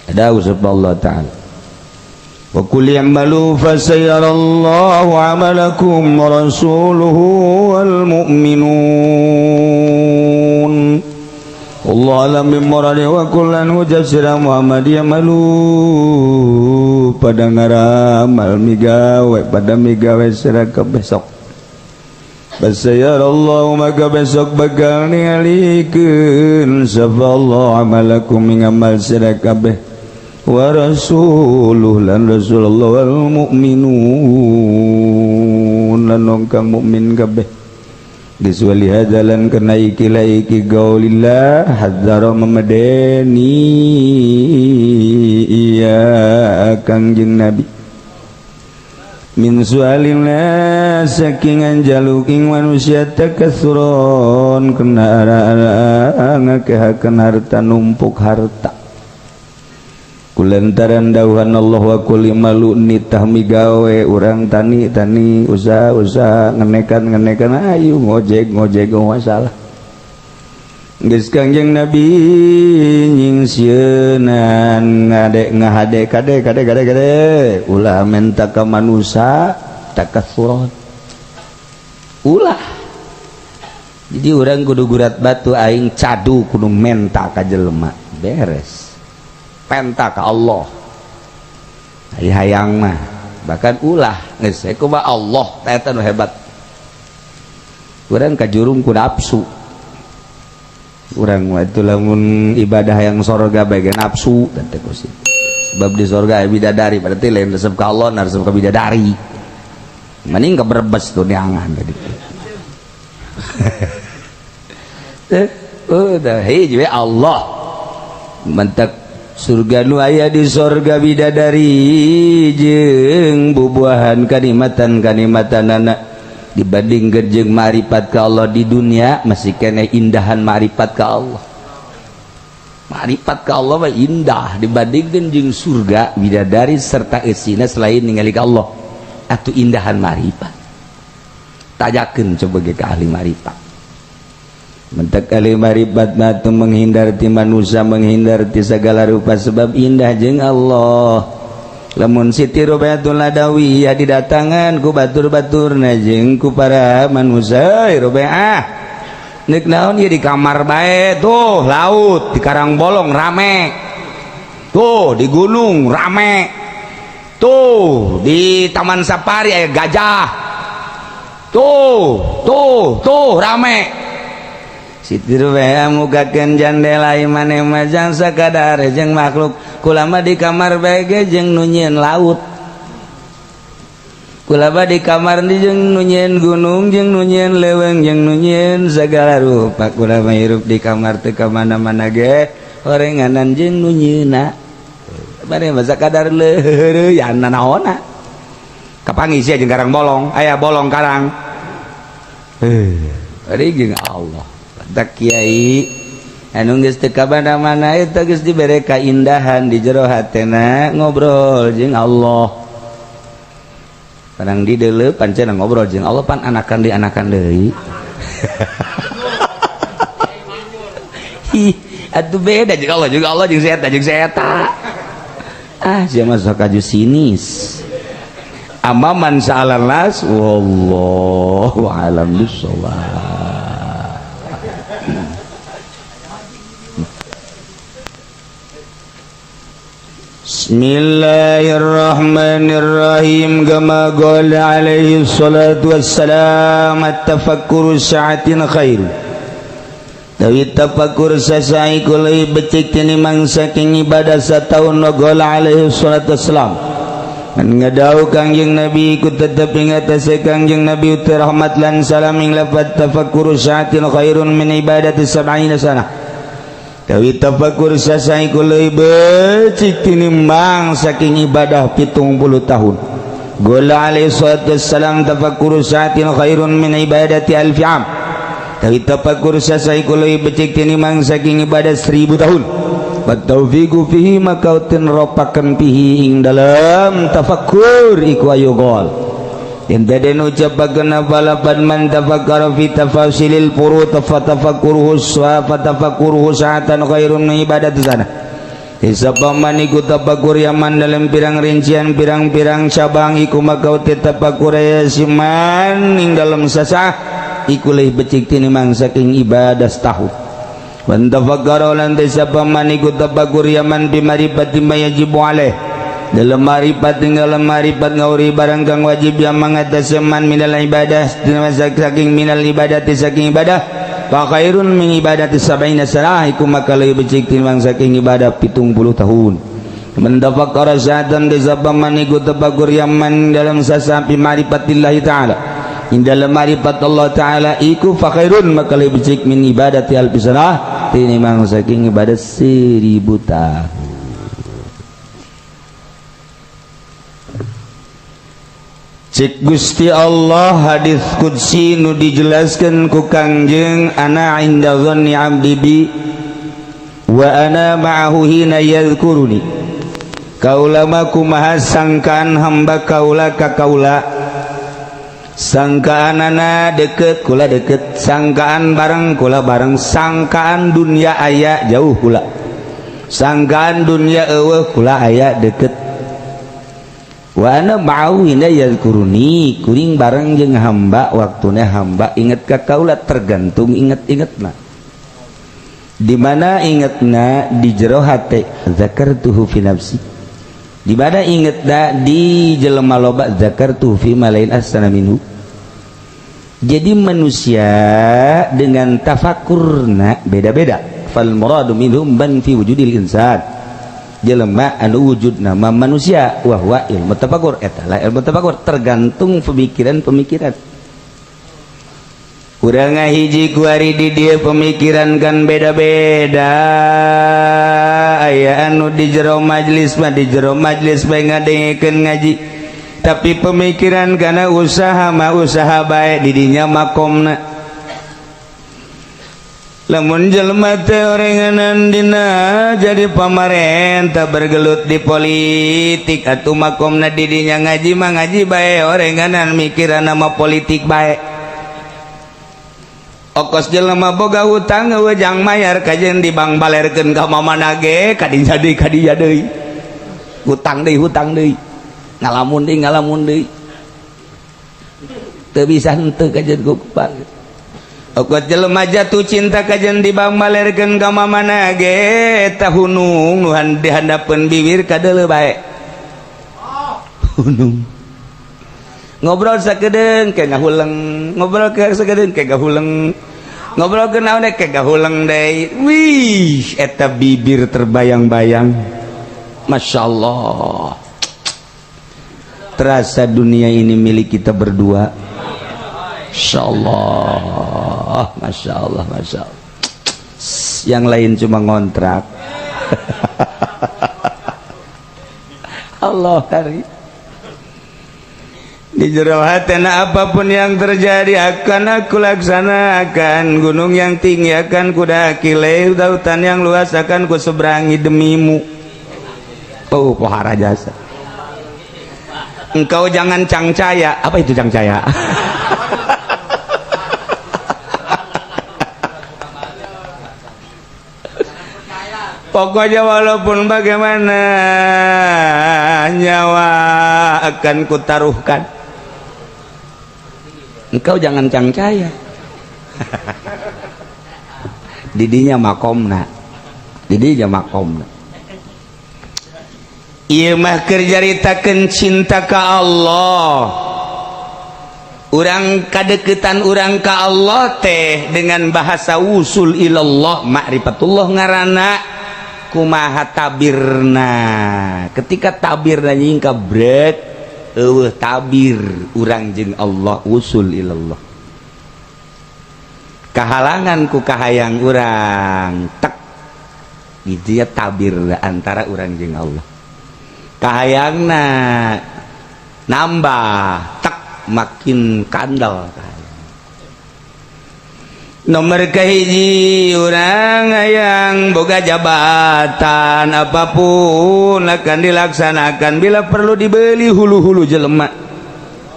ada usab Allah Ta'ala. Wa qul i'malu fasayarallahu 'amalakum wa rasuluhu wal mu'minun. Allah alam bimuradi wa kullan ngucap sira Muhammad yamalu pada ngaramal migawe pada migawe sira kabeh sok. Basayarallahu maka besok bakal ningalikeun sapa Allah amalakum ing amal sira kabeh wa rasuluh lan rasulullah wal mu'minun lan kang mukmin kabeh. Geus wali hadalan kana iki la iki gaulillah hadzara memedeni iya Kangjeng Nabi min sualina saking anjaluking manusia takasuron kena ara-ara ngakehakeun harta numpuk harta kulantaran dauhan Allah wa kulli malu nitah migawe urang tani tani usaha usaha ngenekan ngenekan ayu ngojek ngojek masalah geus Kangjeng Nabi nyingsieunan ngade ngahade kade kade kade kade ulah menta ka manusa takasuron ulah. Jadi urang kudu gurat batu aing cadu kudu menta ka jelema beres penta ka Allah ari hayang mah bahkan ulah geus kumaha Allah eta nu hebat urang kajurung ku nafsu urang mah itu lamun ibadah yang sorga bae nafsu dan teh sebab di sorga bidadari berarti lain resep ka Allah na resep ka bidadari mending ka Brebes tuh neangan tadi. Udah hiji we Allah mentek surga nu aya di sorga bidadari jeung bubuahan kanikmatan kanikmatanana dibandingkeun jeung ma'rifat ka Allah di dunia masih keneh indahan ma'rifat ka Allah. Ma'rifat ka Allah mah indah dibandingkeun jeung surga bidadari serta eusina selain ningali ka Allah atuh indahan ma'rifat. Tajakeun coba ge ka ahli ma'rifat. Mentek ahli ma'rifat mah teu menghindar ti manusia menghindar ti segala rupa sebab indah jeung Allah. Lamun Siti Rubayatul Adawiyah didatangan ku batur-baturna jeung ku para manusia Rubaiyah nek naon ieu di kamar bae tuh laut di Karangbolong rame tuh di gunung rame tuh di Taman Safari aya gajah tuh tuh tuh rame. Siti Rubaiyah mukakeun jandela imane majang sakadar jeung makhluk kulama di kamar bae ge jeung nu nyieun laut kulama di kamar di jeung nu nyieun gunung jeung nu nyieun leuweung jeung nu nyieun sagala rupa kulama hirup di kamar teu ka mana-mana ge orenganan jeung nu nyieuna bade mah sakadar leureuyana naonna kapanggih sia jeung karang bolong aya bolong karang heuh jeung Allah tak kiai anu geus teu ka mana-mana eta geus dibere kaindahan di jero hatena ngobrol jeung Allah. Padang di deuleu pancen ngobrol jeung Allah pan anakan di anakan deui. Ih, atuh beda jeung Allah jeung si eta jeung si eta. Ah, sia mah sok aju sinis. Amaman sa'alan nas wallahu alam bissawab. Bismillahirrahmanirrahim. Kama qala alaihi salatu wassalam at-tafakkuru sa'atin khair. Dawi tafakkur sasai kulai becik tinimang saking ibadah sataun wa qala alaihi salatu wassalam. Man ngadau Kangjeng Nabi ku tetep ing atase Kangjeng Nabi uti rahmat lan salam ing lafat tafakkuru sa'atin khairun min ibadati sab'ina sanah. Dawi tafakur sasai kulai becik tinimbang saking ibadah 70 tahun. Gola alaihi salatu wassalam tafakkuru sa'atin khairun min ibadati alfi am. Dawi tafakur sasai kulai becik tinimbang saking ibadah 1000 tahun. Wa taufiqu fihi maka utin ropaken fihi ing dalam tafakkur iku ayu gol. Yang tadi ucapakeun balapan man tafakkara fi tafasilil furu tafakkuruhu wa tafakkuruhu sa'atan khairun min ibadati sana. Sapa man iku tafakur yaman dalam pirang rincian pirang-pirang cabang iku maka tafakur siman ing dalam sasah iku leuwih becik tinimbang saking ibadah setahun. Wan tafakkara lan sapa man iku tafakur yaman bi marifati ma yajibu alaih dalam marifat ing dalam marifat ngauri barang kang wajib yang mengatasi man minal ibadah saking minal ibadati saking ibadah fa khairun min ibadati sab'ina sanah iku maka leuwih becik timbang saking ibadah 70 tahun. Man tafakkara sa'atan sapa man iku tafakur yaman dalam sasa bi marifatillahi ta'ala ing dalam marifat Allah ta'ala iku fa khairun maka leuwih becik min ibadati alfi sanah tinimbang saking ibadah 1000 tahun. Cik Gusti Allah hadis qudsi nu dijelaskan ku Kangjeng ana inda dhanni abdi bi wa ana ma'ahu hina yadhkuruni. Kaula mah kumaha sangkaan hamba kaula ka kaula, sangkaanana deket kula deket, sangkaan bareng kula bareng, sangkaan dunia aya jauh kula, sangkaan dunia eueuh kula aya deket. Wa ana ma'ahu hina yadhkuruni, kuring bareng jeung hamba waktuna hamba inget ka kaula, tergantung inget-ingetna. Di mana ingetna di jero hate zakartuhu fi nafsi, di mana ingetna di jelema loba zakartuhu fi malain ahsana minhu. Jadi manusia dengan tafakurna beda-beda. Fal muradu minhum man fi wujudil insan, jelema anu wujud nama manusia wa huwa ilmu tafakur, eta lah ilmu tafakur tergantung pemikiran-pemikiran. Urang ngahiji kuari di dieu pemikiran kan beda-beda. Aya anu di jero majlis mah di jero majlis bae ngadengekeun ngaji, tapi pemikiran kana usaha mah usaha bae di dinya makomna. Lamun jelema teh orenganan dina jadi pamarentah bergelut di politik atuh makomna di dinya ngaji mah ngaji bae orenganan mikiran nama politik bae. Okos jelema boga hutang eueuh jang mayar kajen di bank balerkeun ka mamana ge kadinya deui kadinya deui. Hutang deui ngalamun deui. Teu bisa henteu kajen ku bank. Okot jelema jatuh cinta kajen di bank balerkeun ka mamana ge eta hunung nu dihandapeun bibir kadeuleu bae. Hunung. Ngobrol sakedeung ke ngahuleng, ngobrol ke sakedeung ke ngahuleng. Ngobrol ke naon ke ngahuleng deui. Wih, eta bibir terbayang-bayang. Masya Allah. Terasa dunia ini milik kita berdua. Masya Allah, Masya Allah, Masya Allah. Yang lain cuma ngontrak. Allah hari. Di jero hatena apapun yang terjadi akan aku laksanakan. Gunung yang tinggi akan kudaki, lautan yang luas akan ku seberangi demimu. Oh, pohara jasa. Engkau jangan cangcaya. Apa itu cangcaya? Pokoknya walaupun bagaimana nyawa akan kutaruhkan. Engkau jangan cangcaya. Didinya makomna. Didinya makomna. Ieu mah keur caritakeun cinta ka Allah. Urang kadeketan urang ka Allah teh dengan bahasa usul ilallah, ma'rifatullah ngaranna. Kumaha tabirna? Ketika tabirna nyingka brek eueuh tabir urang jeung Allah usul ilallah. Kahalangan ku kahayang urang tek gitu ya tabir antara urang jeung Allah. Kahayangna nambah tek makin kandel kahayang. Nomor kahiji urang hayang boga jabatan apapun akan dilaksanakan bila perlu dibeli hulu-hulu jelema.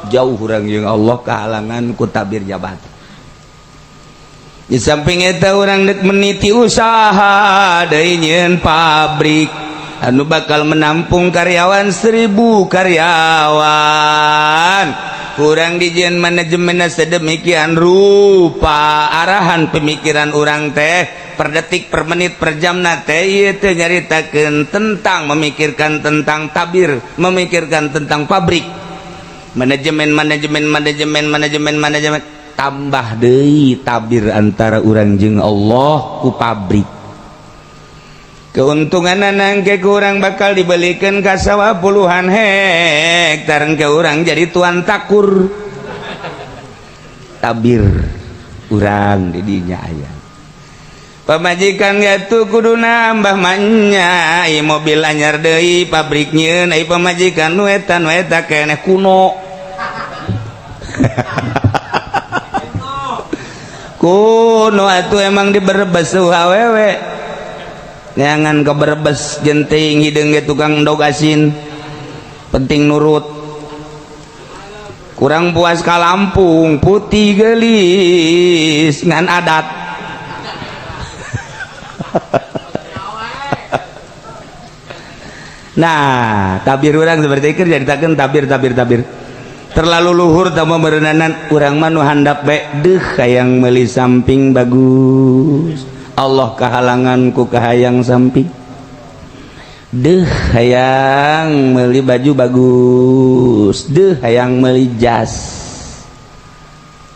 Jauh urang jeung Allah kahalangan ku tabir jabatan. Di samping eta urang dek meniti usaha deui nyieun pabrik. anu bakal menampung karyawan 1000 karyawan. Kurang dijieun manajemenna sedemikian rupa, arahan pemikiran urang teh per detik, per menit, per jamna teh ieu teh nyaritakeun tentang memikirkan tentang tabir, memikirkan tentang pabrik, manajemen, manajemen, manajemen, manajemen, manajemen. Tambah deui tabir antara urang jeung Allah ku pabrik. Keuntungan nangke kurang bakal dibelikan ka sawah puluhan hektar ke urang jadi tuan takur. Tabir urang didinya aya pamajikan gatu kudu nambah manya ai mobil anyar deui, pabrik nyieun, ai pamajikan nu eta, nu eta keneh kuno kuno atuh. Emang di Brebes awewe neangan ke Brebes jenting hideung ge tukang endog asin, penting nurut. Kurang puas ka Lampung, putih gelis ngan adat. Nah, tabir urang seperti itu, jadi tabir, tabir, tabir terlalu luhur tambah merenanan. Urang mah nu handap bae, deuh hayang meuli samping bagus, Allah kahalangan ku kahayang samping. Deuh hayang meuli baju bagus, deuh hayang meuli jas.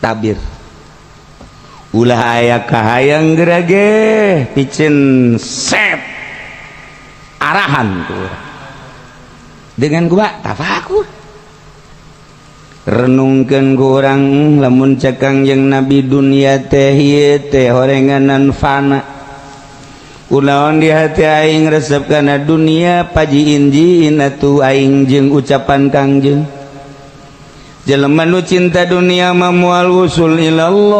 Tabir ulah aya kahayang gerage piceun sep arahan tuh dengan gua tafakur. Renungkeun ku urang lamun cek Kangjeng Nabi, dunia teh ieu teh horenganan fana. Kunaon di hati aing resep kana dunia? Paji injiin atuh aing jeung ucapan Kangjeng, jelema nu cinta dunia mah moal wusul ilallah.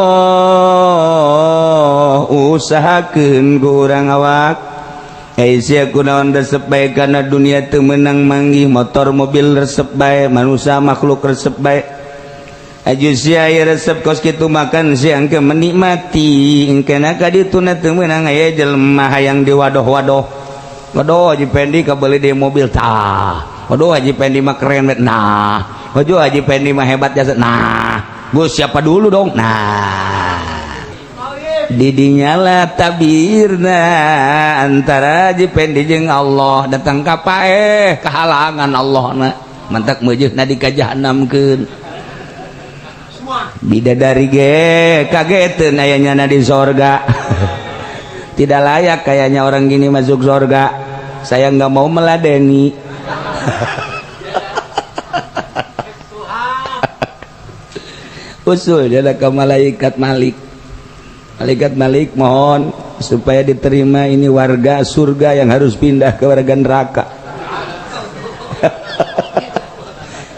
Usahakeun ku urang awak. Eh, sia kunaon resep bae kana dunia? Teu meunang manggih motor mobil resep bae, manusia makhluk resep bae. Aju sia aya resep kos kitu, makan siang ke menikmati engkena ka dituna teu meunang. Aya jelema hayang diwadoh-wadoh, "Waduh, Haji Pendi kabeli di mobil." Tah, "Waduh, Haji Pendi mah keren." Nah, "Waduh, Haji Pendi mah hebat jasa." Nah, gue siapa dulu dong? Nah, didinya lah tabirna antara Haji Pendi jeung Allah datang ka paeh kehalangan Allah na mantak meujeuhna di kajahanamkeun. Bidadari ge kageteun aya na di sorga. "Tidak layak kayaknya orang gini masuk sorga, saya nggak mau meladeni." Usul dia ke malaikat Malik. "Malaikat Malik, mohon supaya diterima ini warga surga yang harus pindah ke warga neraka."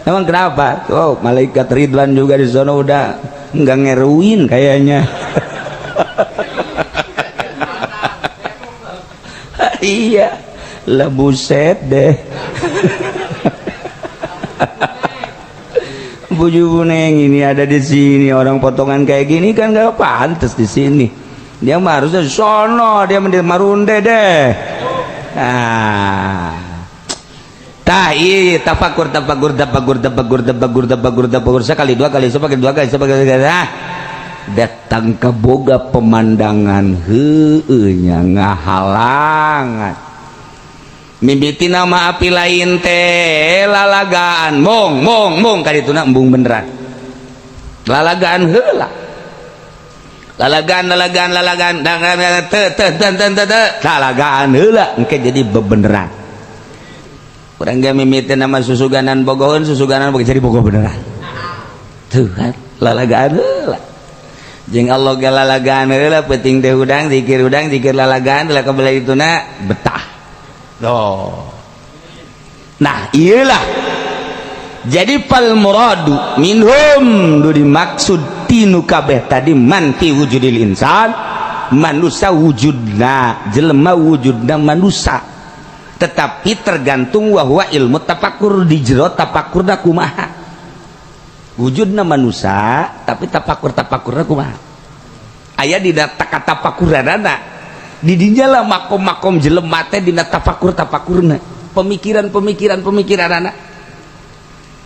"Emang kenapa?" "Oh, malaikat Ridwan juga di sana udah nggak ngeruin kayaknya." Iya lah, buset deh. Buju buneng ini ada di sini, orang potongan kayak gini kan gak pantas di sini. Dia mah harusnya sono, dia mending Marunde deh. Nah, tah iya tafakur, tafakur, tafakur, tafakur, tafakur, tafakur, tafakur sekali, dua kali, sekali, dua kali, sekali, ah datang ke boga pemandangan heueuh nya ngahalangan. Mimiti nama api lain teh lalagaan mong mong mong kadituna embung beneran lalagaan heula, lalagaan, lalagaan, lalagaan, teu teu teu teu teu lalagaan heula, engke jadi bebeneran. Urang ge mimiti nama susuganan bogoheun, susuganan boga, jadi bogoh beneran tuh kan. Lalagaan heula jeung Allah ge, lalagaan heula, penting teh hudang zikir, hudang zikir, lalagaan heula kabelah dituna betah. Oh. Nah, iyalah. Jadi fal muradu minhum, nu dimaksud tinu kabeh tadi, man fi wujudil insan, manusia wujudna jelema, wujudna manusia, tetapi tergantung wahwa ilmu tafakur di jero tafakurna kumaha. Wujudna manusia tapi tafakur tafakurna kumaha, aya di kata tafakuranana. Di dinya lah makom-makom jelema teh dina tafakur tafakurna, pemikiran-pemikiran, pemikiran anak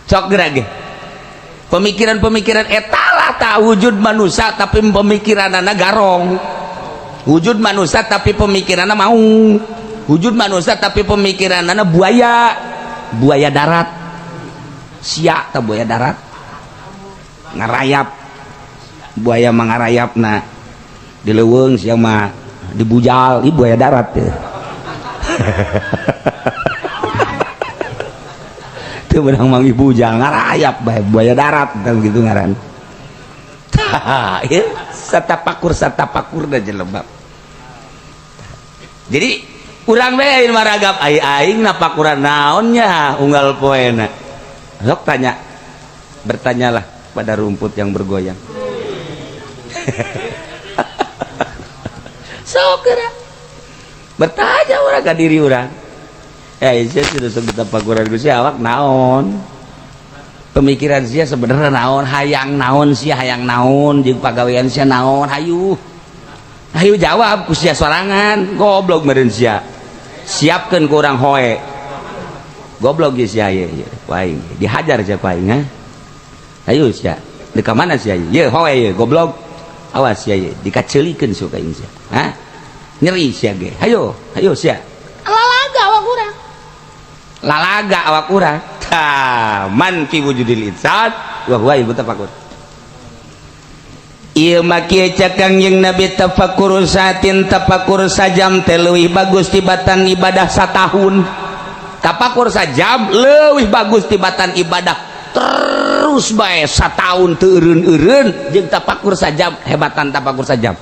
sok gerak ge pemikiran-pemikiran etalah. Tak wujud manusia tapi pemikiran anak garong, wujud manusia tapi pemikiran mau, wujud manusia tapi pemikiran anak buaya, buaya darat sia. Tak buaya darat ngarayap, buaya mangarayap. Nah, di leuweung sia mah dibujal, ih, buaya darat ya. Itu benang manggih bujal ngarayap bae, buaya darat kan gitu ngaran. Tah, ieu satapakur satapakur da jelema. Jadi urang bae maragap ai aing napakuran naonnya unggal poena. Sok tanya, bertanyalah pada rumput yang bergoyang. Sok geura bertanya urang ka diri urang, eh, sia sudah sebut tapakuran ku sia awak naon, pemikiran sia sebenarnya naon, hayang naon sia, hayang naon jeung pagawean sia naon. Hayu, hayu jawab ku sia sorangan. Goblok meureun sia, siapkeun ku urang hoe. Goblok ge sia ye, ku aing dihajar sia ku aing. Ha, hayu sia, di ka mana sia ye? Hoe ye, goblok, awas sia ye, dikaceulikeun sia ku aing sia. Ha, nyeri sia ge. Hayo, hayo sia. Lalaga awak urang. Lalaga awak urang. Tah, man fi wujudil insan wa huwa mutafakur. Ieu mah kieu cek Kangjeng Nabi, tafakur saatin, tafakur sajam teh leuwih bagus tibatan ibadah satahun. Tafakur sajam leuwih bagus tibatan ibadah terus bae satahun teu eureun-eureun jeung tafakur sajam, hebatan tafakur sajam.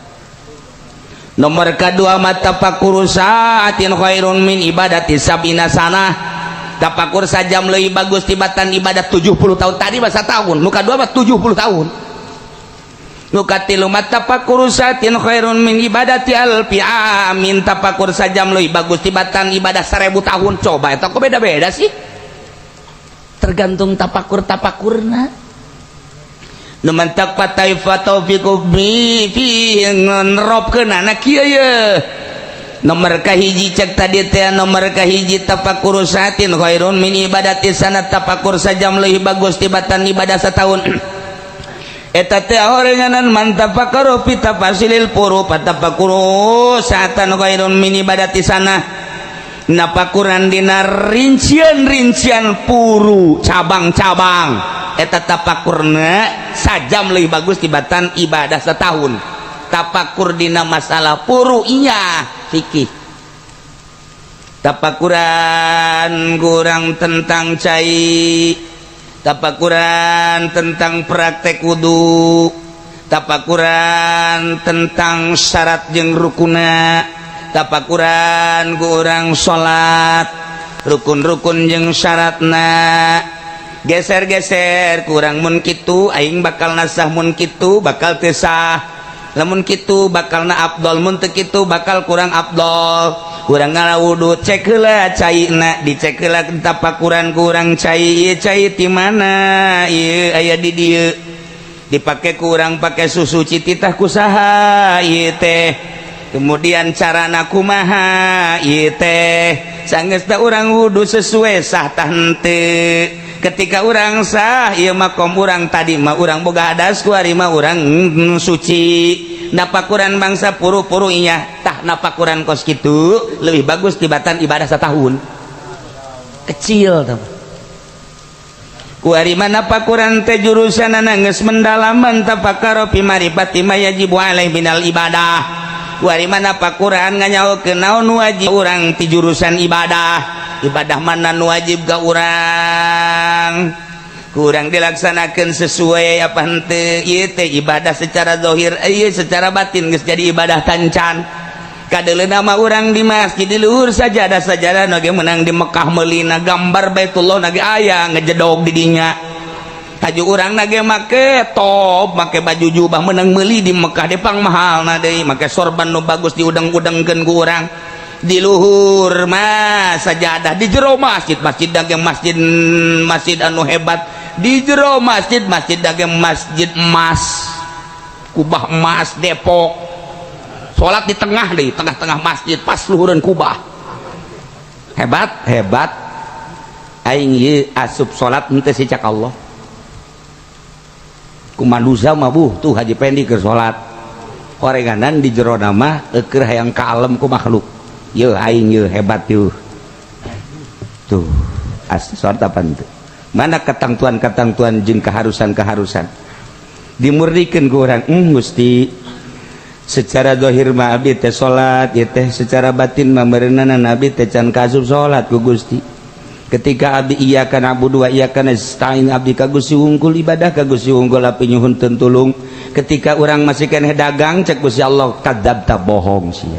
Nomor kedua mah tafakur saatin khairun min ibadati sabina sanah. Tafakur sajam leuwih bagus tibatan ibadah 70 tahun. Tadi mah tahun, nu kadua mah 70 tahun. Nu katilu mah tafakur saatin khairun min ibadati alfi amin. Tafakur sajam leuwih bagus tibatan ibadah 1000 tahun. Coba eta kok beda-beda sih, tergantung tafakur tafakurna. Nu mantak pataifa taufiqu bi fi nerobkeun kieu ye. Nomor kahiji cek tadi teh, nomor kahiji tafakur saatin khairun min ibadati sanat, tafakur sajam leuwih bagus tibatan ibadah setahun. Eta teh horenganan man tafakkaru fi tafasilil furu, fatafakuru saatan khairun min ibadati sanah. Napakuran dina rincian-rincian puru, cabang-cabang, eta tapakurna sajam lebih bagus tibatan ibadah setahun. Tapakur dina masalah puru, iya, fikih, tapakuran kurang tentang cai, tapakuran tentang praktek wudhu, tapakuran tentang syarat jeung rukuna, tapakuran kurang salat, rukun-rukun jeung syaratna. Geser-geser kurang, mun kitu aing bakal nasah, mun kitu bakal teu sah, lamun kitu bakal na abdol, mun teu kitu bakal kurang abdol. Kurang ngala wudu, cek heula caina, dicek heula tapakuran kurang cai ieu, cai ti mana ieu, aya di dieu, dipake kurang pake susu cititah kusaha ieu teh, kemudian carana kumaha ieu teh. Sanggeus teh urang wudu sesuai, sah tah henteu? Ketika urang sah, ieu makom urang, tadi mah urang boga hadas, kuari mah urang suci. Napakuran bangsa puru-puru inya tah, napakuran kos kitu lebih bagus tibatan ibadah setahun kecil tah. Kuari mah napakuran teh jurusan geus mendalaman, tafakkara fi ma'rifati ma yajibu alaihi minal ibadah. Kuari mah napakuran nganyahokeun naon wajib urang ti jurusan ibadah, ibadah mana nu wajib ka urang, kurang dilaksanakan sesuai apa henteu. Ieu teh ibadah secara zahir, ieu secara batin geus jadi ibadah tancan. Kadeuleuna mah urang di masjid di luhur sajadah, sajadah nage menang di Mekah meulina, gambar Baitullah nage aya ngejedog di dinya. Taju urang nage make top, make baju jubah menang meuli di Mekah depang mahal na deui, make sorban nu bagus diudeng-udengkeun ku urang. Di luhur mah sajadah, di jero masjid, masjid daging masjid, masjid anu hebat, di jero masjid, masjid daging masjid emas, kubah emas Depok. Salat di tengah deh, tengah-tengah masjid pas luhureun kubah. Hebat, hebat. Aing ieu asup salat henteu si cak Allah. Ku manusia mah buh tuh Haji Pendi keur salat. Horenganan di jero mah keur hayang kalem ku makhluk. Yeuh aing yeuh hebat yeuh. Tuh, asli salat apa henteu? Mana ketangtuan-ketangtuan jeung keharusan-keharusan. Dimurnikan ku urang, Gusti secara zahir mah abdi teh salat ieu teh, secara batin mah meureunana abdi teh can kaasup salat ku Gusti. Ketika abdi iyyaka na'budu wa iyyaka nasta'in, abdi ka Gusti wungkul, ibadah ka Gusti wungkul, abdi nyuhunkeun tulung. Ketika urang masih keneh dagang, cek Gusti Allah kadzabta, bohong sia.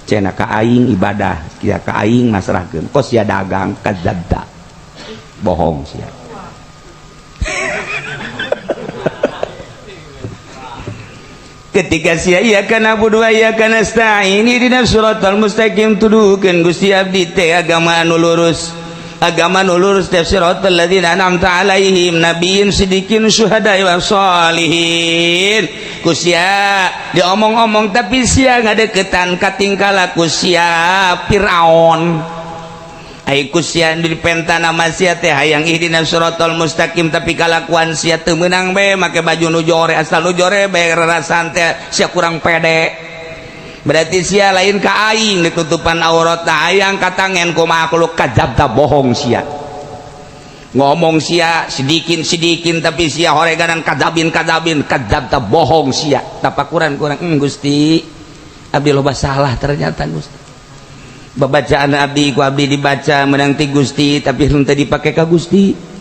Cenah ka aing ibadah, sia ka aing masrahkeun, kos sia dagang, kadzabta, bohong sia. Ketika sia iyyaka na'budu wa iyyaka nasta'in, ihdinas siratal mustaqim, tuduhkeun Gusti abdi teh agama anu lurus, agama nu lurus teh siratal ladzina an'amta alaihim nabiyyin sidiqin syuhada wa sholihin. Ku sia diomong-omong tapi sia ngadeukeutan katingkah laku sia Firaun. Ai ku sia dipenta nama sia teh hayang ihdinas siratal mustaqim, tapi kalakuan sia teu meunang bae, make baju nu jore, asal nu jore bae rarasan teh sia kurang pede. Berarti sia lain ka aing ditutupan aurat tah hayang katangen ku makhluk, kadzabta, bohong sia. Ngomong sia sidikin-sidikin tapi sia horeganan kadzabin kadzabin, kadzabta, bohong sia. Tapakuran kurang, Gusti abdi loba salah ternyata Gusti. Babacaan abdi ku abdi dibaca menang ti Gusti tapi henteu dipake ka Gusti.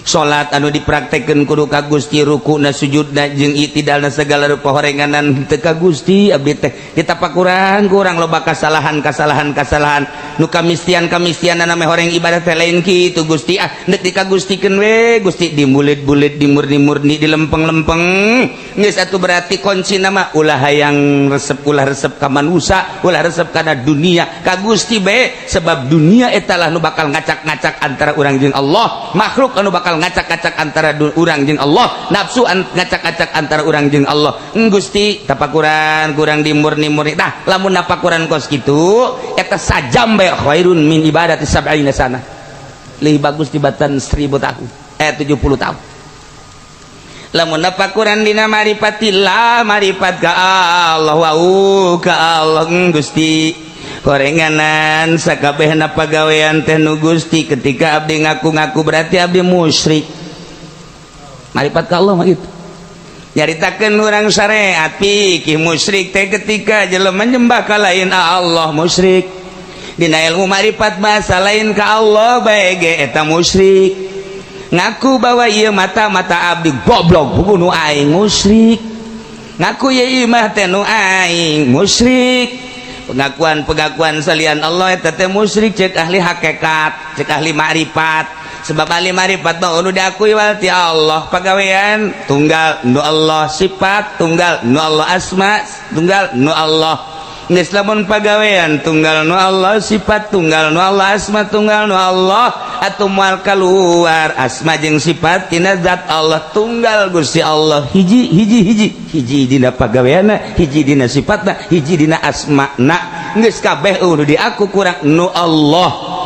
Salat anu dipraktekeun kudu ka Gusti, rukuna sujudna jeung itidalna segala rupa horenganan henteu ka Gusti. Abdi teh ditapakuran kurang loba kasalahan kasalahan kasalahan nu kamistian kamistianna meh horeng ibadah teh lain kitu Gusti. Ah deuk dikagustikeun we Gusti, dimulit-bulit, dimurni-murni, dilempeng-lempeng geus atuh. Berarti kunci nama ulah hayang resep, ulah resep ka manusa, ulah resep kana dunia, ka Gusti bae, sebab dunia eta lah nu bakal ngacak-ngacak antara urang jeung Allah, makhluk anu bakal ngacak-ngacak antara urang jeung Allah, nafsu ngacak-ngacak antara urang jeung Allah. Gusti tapakuran kurang dimurni-murni. Tah lamun napakuran kos kitu eta sajam bae khairun min ibadati sab'ina sana, lebih bagus tibatan 1000 tahun, 70 tahun. Lamun napakuran dina marifatillah, marifat ka Allah, wau ka Allah, Gusti horenganan sakabehna pagawean teh nu Gusti. Ketika abdi ngaku-ngaku berarti abdi musyrik. Marifat ka Allah mah gitu. Nyaritakeun urang syariat fikih, musyrik teh ketika jelema nyembah ka lain Allah musyrik. Dina ilmu marifat bahasa lain ka Allah bae ge eta musyrik. Ngaku bahwa ieu mata-mata abdi goblok buku nu aing musyrik. Ngaku ieu imah teh nu aing musyrik. Pengakuan-pengakuan salian Allah eta teh musyrik cek ahli hakikat, cek ahli ma'rifat. Sebab ahli ma'rifat mah anu diakui wal ti Allah, pagawean tunggal nu Allah, sifat tunggal nu Allah, asma tunggal nu Allah. Geus lamun pagawean tunggal nu Allah, sifat tunggal nu Allah, asma tunggal nu Allah, atuh moal kaluar asma jeung sifat tina zat Allah tunggal Gusti Allah hiji hiji hiji hiji dina pagaweanna, hiji dina sifatna, hiji dina asmana. Geus kabeh nu diaku kurang nu Allah.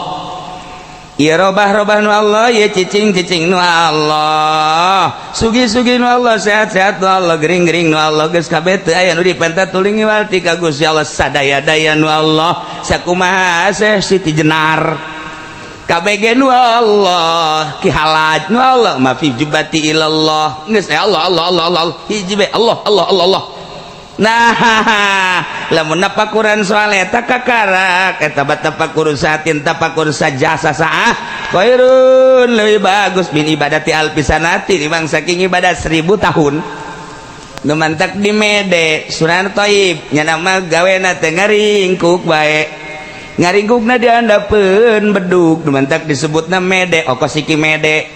Ieu robah-robah nu Allah, ieu cicing-cicing nu Allah, sugi-sugi nu Allah, sehat-sehat nu Allah, gering-gering nu Allah. Geus kabeh teu aya nu dipenta tuling ti ka Gusti Allah, sadaya-daya nu Allah, sakumaha Syekh Siti Jenar kabeh nu Allah, Ki Halaj nu Allah, ma fi jubati ilallah. Geus Allah Allah Allah Allah hiji bae Allah Allah Allah Allah. Nah lamun napakuran soal eta kakarak eta tapakur saatin tapakur sajasa saah khairun lebih bagus min ibadati alfisanati dibang saking ibadah 1000 tahun. Nu mantak di mede Sunan Thaib nya mah gawena teh ngaringkuk bae, ngaringkukna diandapeun bedug, nu mantak disebutna mede okos iki mede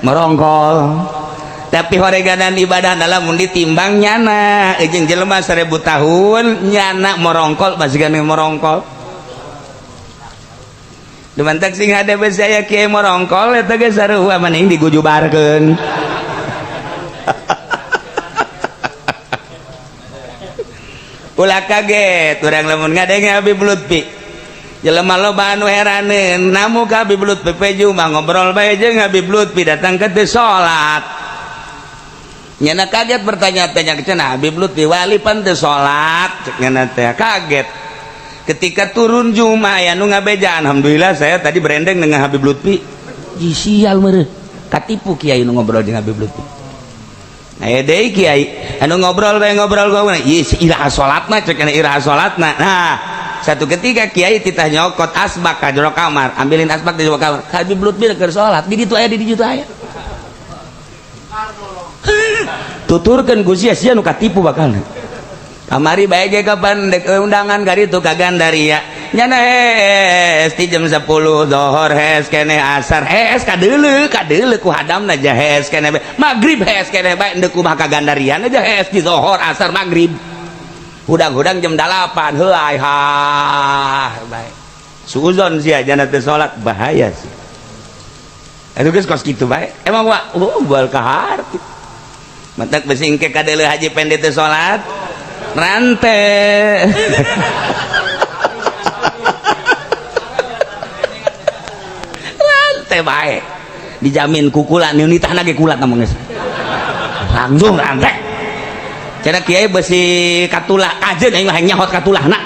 merongkol. Tapi horeganan ibadah lamun ditimbang nyana jeung jelema 1000 tahun nyana morongkol masih gane morongkol. Dumantak sing hade besi aya kiai morongkol eta ge sarua maning digujubarkeun. Ulah kaget urang lamun ngadenge Habib Lutfi. Jelema loba anu heraneun, namu ka Habib Lutfi peju mah ngobrol bae jeung Habib Lutfi datang ke teu salat. Nyana kaget bertanya-tanya cenah Habib Lutfi wali pan teu salat, cek nyana teh kaget. Ketika turun Jumat ya nu ngabejaan, alhamdulillah saya tadi berendeng dengan Habib Lutfi. Ih sial meureun. Katipu kiai nu ngobrol jeung Habib Lutfi. Aya deui kiai anu ngobrol bae ngobrol ngobrol, ieu iraha salatna cek nya iraha salatna. Nah, satu ketika kiai titah nyokot asbak ka jero kamar, ambilin asbak di jero kamar. Habib Lutfi keur salat, di ditu aya di ditu aya. Tuturkeun ku sia sia nu katipu bakalna. Kamari bae ge kapan dek undangan ka ditu ka Gandaria. Nyana hees ti jam 10 zohor hees keneh asar hees kadeuleu kadeuleu ku hadamna ja hees keneh maghrib hees keneh bae endek kumaha ka Gandarian aja hees di zohor asar maghrib. Hudang-hudang jam 8 heuay ha bae. Suuzon sia jana teu salat bahaya sih. Atuh geus kos kitu bae. Emang wa oh bal ka harti. Matak besi engke kadeuleu haji pende teu salat rante. Rante bae. Dijamin kukulan nitahna ge kulat namun geus. Langsung rante. Cenah kiai besi katulah kajeun aing mah nyahot katulahna.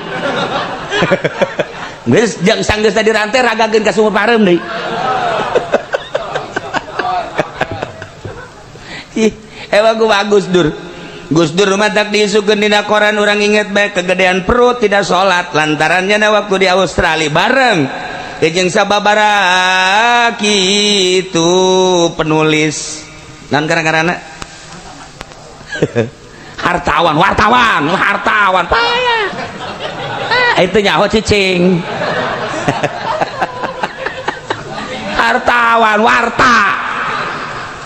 Geus jeung sanggeus tadi rante ragageun ka sumur pareum deui. Ih, emang gua bagus dur. Gus Dur matak diisukeun dina koran urang inget bae kegedean perut tidak salat lantarannya na waktu di Australia bareng jeung sababara kitu penulis naon karang-karana hartawan wartawan hartawan payah ah, itu nyaho cicing hartawan warta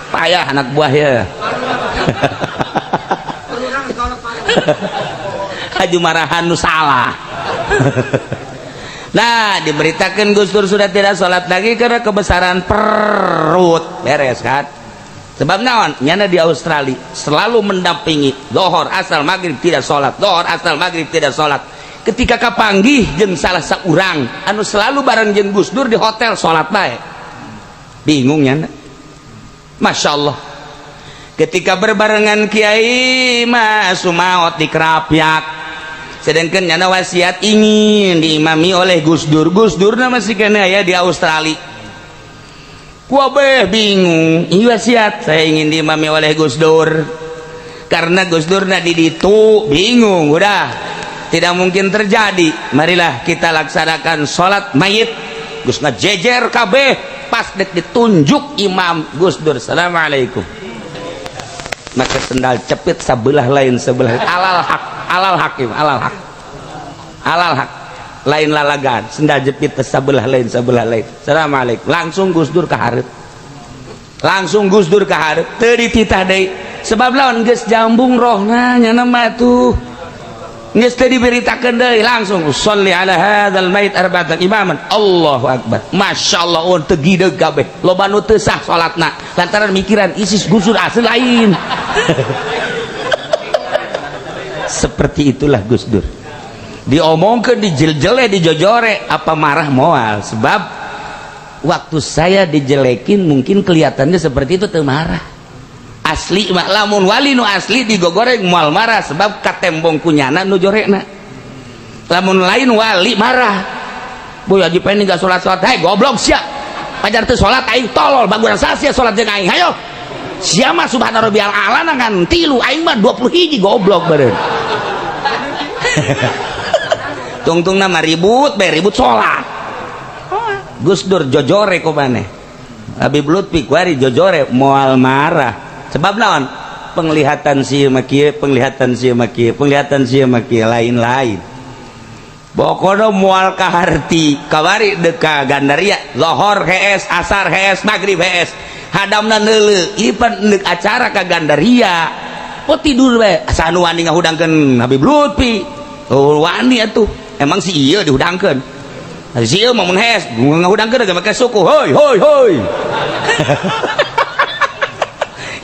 payah anak buah ya. Haji marahan nu salah. Nah diberitakan Gus Dur sudah tidak sholat lagi karena kebesaran perut beres kan. Sebab naon nyana di Australia selalu mendampingi dohor asal maghrib tidak sholat, dohor asal maghrib tidak sholat. Ketika kapanggih jeung salah saurang anu selalu bareng jeung Gus Dur di hotel sholat bae, bingung nyana. Masya Allah. Ketika berbarengan kiai mah sumaot di Krapyak, sedangkan nyana wasiat ingin diimami oleh Gus Dur. Gus Dur masih kena ya di Australia. Kuabeh bingung, ini wasiat saya ingin diimami oleh Gus Dur karena Gus Dur na di ditu bingung, udah tidak mungkin terjadi. Marilah kita laksanakan sholat mayit. Gus ngajejer kabeh pas dek ditunjuk imam Gus Dur, assalamualaikum. Maka sendal cepit sebelah lain sebelah alal hak alal hakim alal hak alal hak lain lalagan sendal jepit sebelah lain assalamualaikum. Langsung Gus Dur ka hareup, langsung Gus Dur ka hareup teu dititah deui sebab lawan geus jambung rohna nya mah tuh geus teu diberitakeun deui langsung sholli ala hadzal mait arba'atan imaman. Allahu akbar, masyaallah on teu gideg kabeh loba nu teu sah salatna lantaran mikiran isis Gus Dur asli lain. Seperti itulah Gus Dur diomongkeun dijeljele dijojore apa marah moal sebab waktu saya dijelekin mungkin kelihatannya seperti itu teu marah. Asli mah lamun wali nu asli digogoreng moal marah sebab katembong kunyana nu jorekna. Lamun lain wali marah, boy haji pengen gak salat-salat, hei goblok sia pajar teu salat aing tolol baguran sia salat jeung aing hayo sia mah subhana rabbiyal a'la ngan 3 aing mah 20 goblok beureun. Tungtungna mah ribut bae ribut salat. Gus Dur jojore ku maneh Habib Lutfi kuari jojore moal marah sebab naon penglihatan si mah kieu penglihatan si mah kieu penglihatan si mah kieu lain-lain pokona moal kaharti kawari deuk ka Gandaria lohor hees asar hees maghrib hees hadamna neuleu ieu pan deuk acara ka Gandaria oh tidur bae asa anu wani ngahudangkeun Habib Lutfi oh wani atuh emang si ieu dihudangkeun si ieu mah mun hees ngahudangkeun ge make suku hoi hoi hoi.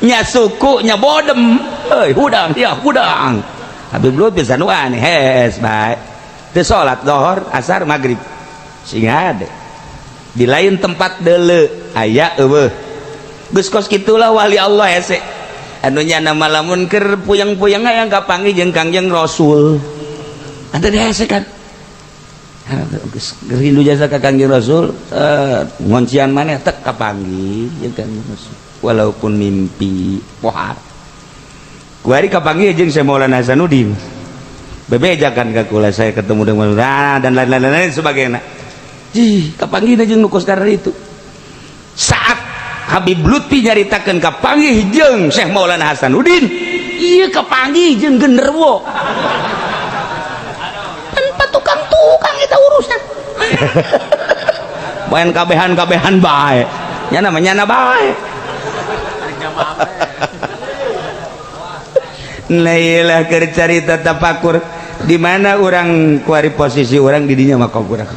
Nya suku nya bodem heuy hudang ya hudang Habib Lutfi nu aneh hees bae teu salat lohor, asar, maghrib sing hade. Di lain tempat deuleu aya eueuh. Geus kos kitulah wali Allah hese. Anu nyana lamun keur puyeng-puyeng hayang kapanggih jeung Kangjeng Rasul. Ante hese kan. Geus rindu jasa ka Kangjeng Rasul, ngoncian maneh tek kapanggih jeung Kangjeng Rasul. Walaupun mimpi pohar. Kuari kapanggih jeung Syekh Maulana Hasanuddin. Bebejakan ka kula, saya ketemu dengan nah, dan lain-lain lain sebagainya. Jih, kapanggih jeung nu kos karena itu. Saat Habib Lutfi nyaritakeun kapanggih jeung Syekh Maulana Hasanuddin, ieu kapanggih jeung genderuwo. Tanpa tukang-tukang itu urusan. Main kabehan-kabehan bae. Nyana mah nyana bae. Nah, iyalah keur carita tafakur di mana orang kuari posisi orang di dinya mah kurang.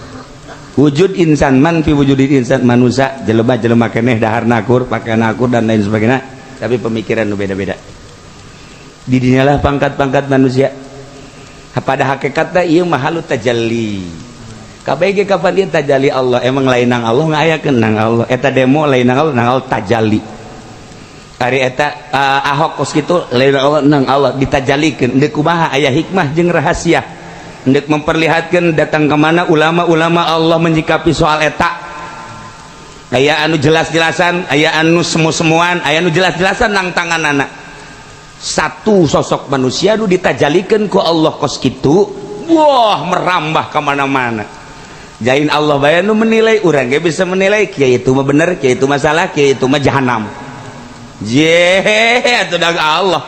Wujud insan man fi wujudil insan manusia jelema jelema keneh dahar nakur, pakaian nakur dan lain sebagainya, tapi pemikiran nu beda-beda. Di dinyalah pangkat-pangkat manusia. Pada hakikatnya ieu mah halu tajalli. KBG kapan dia tajalli Allah, emang lain nang Allah ngayakeun nang Allah. Eta demo lain nang Allah, nang Allah tajalli. Ari eta Ahok kos kitu lain Allah nang Allah ditajalikeun. Deuk kumaha aya hikmah jeung rahasia. Hendak memperlihatkan datang kemana ulama-ulama Allah menyikapi soal eta. Aya anu jelas-jelasan, aya anu semu-semuan, aya anu jelas-jelasan nang tangan anak. Satu sosok manusia nu ditajalikeun ku Allah kos kitu, wah merambah kemana-mana. Jain Allah bae nu menilai, urang ge bisa menilai kiai itu mah bener, kiai itu masalah, kiai itu mah jahanam. Je, atuh dah Allah.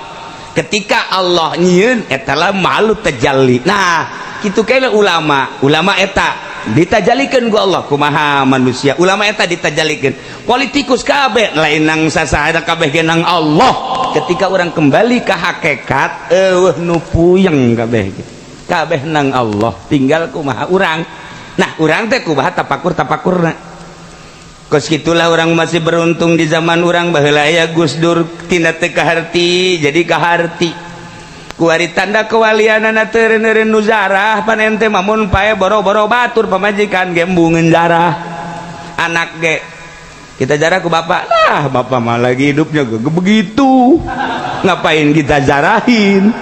Ketika Allah nyieun eta lah malu tajalli. Nah, kitu kene ulama, ulama eta ditajalikeun ku Allah kumaha manusia. Ulama eta ditajalikeun. Politikus kabeh lain nang sasahada kabeh ge nang Allah. Ketika orang kembali ke hakikat eueuh nu puyeng kabeh kabeh nang Allah, tinggal kumaha urang. Nah, urang teh kumaha tapakur-tapakurna. Kos gitulah orang masih beruntung di zaman orang baheula aya Gus Dur tina teu kaharti jadi kaharti. Kuari tanda kewalianana teu eureun nu zarah pan ente mah mun pae boro-boro batur pamajikan ge embungeun zarah. Anak ge kita jarah ku bapak lah, bapak mah lagi hidupnya ge begitu. Ngapain kita zarahin?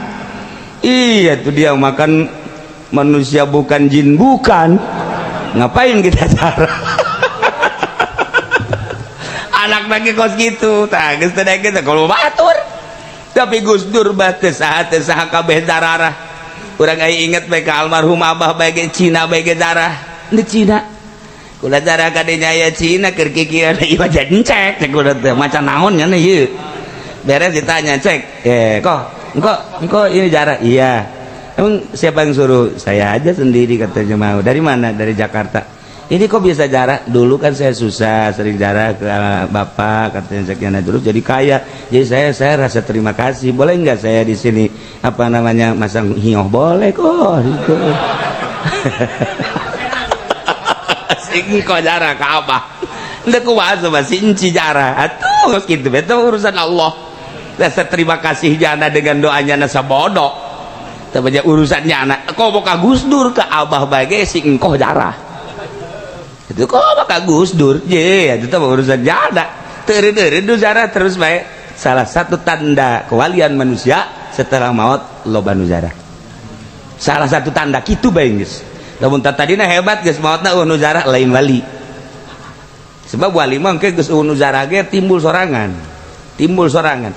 Iya tuh dia makan manusia bukan jin bukan. Ngapain kita zarah? Anak lagi kos gitu, tah geus teu kita kalau batur. Tapi Gus Dur bah teu saha teu saha kabeh zararah. Urang aya inget bae ka almarhum abah bae ge Cina bae ge zarah. Di Cina. Kula zarah kadenya aya Cina keur kikieuan ieu mah cek cek kula teh macan naon nya ieu. Beres ditanya cek, kok engko ini jarah? Iya. Emang siapa yang suruh? Saya aja sendiri katanya mau. Dari mana? Dari Jakarta. Ini kok bisa jarah? Dulu kan saya susah, sering jarah ke bapak katanya sekian dulu jadi kaya. Jadi saya rasa terima kasih. Boleh nggak saya di sini apa namanya masang hioh? Boleh kok. Gitu. Sing kok jarah ke apa? Ndek kumaha sama si enci jarah. Atuh gitu betul urusan Allah. Rasa terima kasih jana dengan doanya nasa bodoh. Tapi urusannya anak kok mau ka Gus Dur ke abah bae si engkoh jarah. Itu kok maka Gus Dur je itu mah urusan jada. Teureun-eureun nu zarah terus bae. Salah satu tanda kewalian manusia setelah maut loba nu zarah. Salah satu tanda kitu bae geus. Lamun tadina hebat geus maotna eueuh nu zarah lain wali. Sebab wali mah engke geus eueuh nu zarah ge timbul sorangan. Timbul sorangan.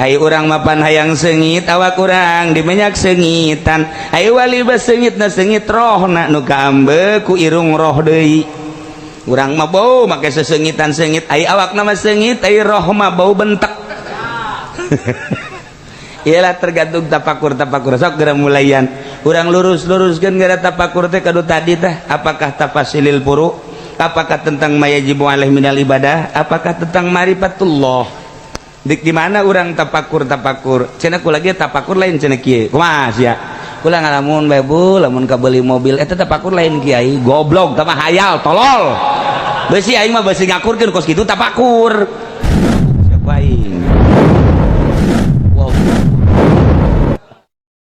Ayo urang mapan hayang sengit awak urang di minyak sengitan. Ayo wali bas sengit na sengit rohna nu kaambe ku irung roh deui. Urang mah bau make sesengitan sengit, ayo awak nama sengit, ayo roh mah bau bentek. Iyalah tergantung tapakur-tapakur sok geura mulayan. Urang lurus-luruskeun gara tapakur teh kadu tadi teh, apakah tafasilil furu? Apakah tentang mayajibu alaih minal ibadah? Apakah tentang marifatullah? Di mana orang tapakur-tapakur? Cenah kula ge tapakur lain cenah kieu. Kumaha sia? Kula ngalamun bae bu, lamun kabeli mobil eta tapakur lain kiai, goblok tah mah hayal tolol. Beusi aing mah beusi ngakurkeun kos kitu tapakur. Siapa aing?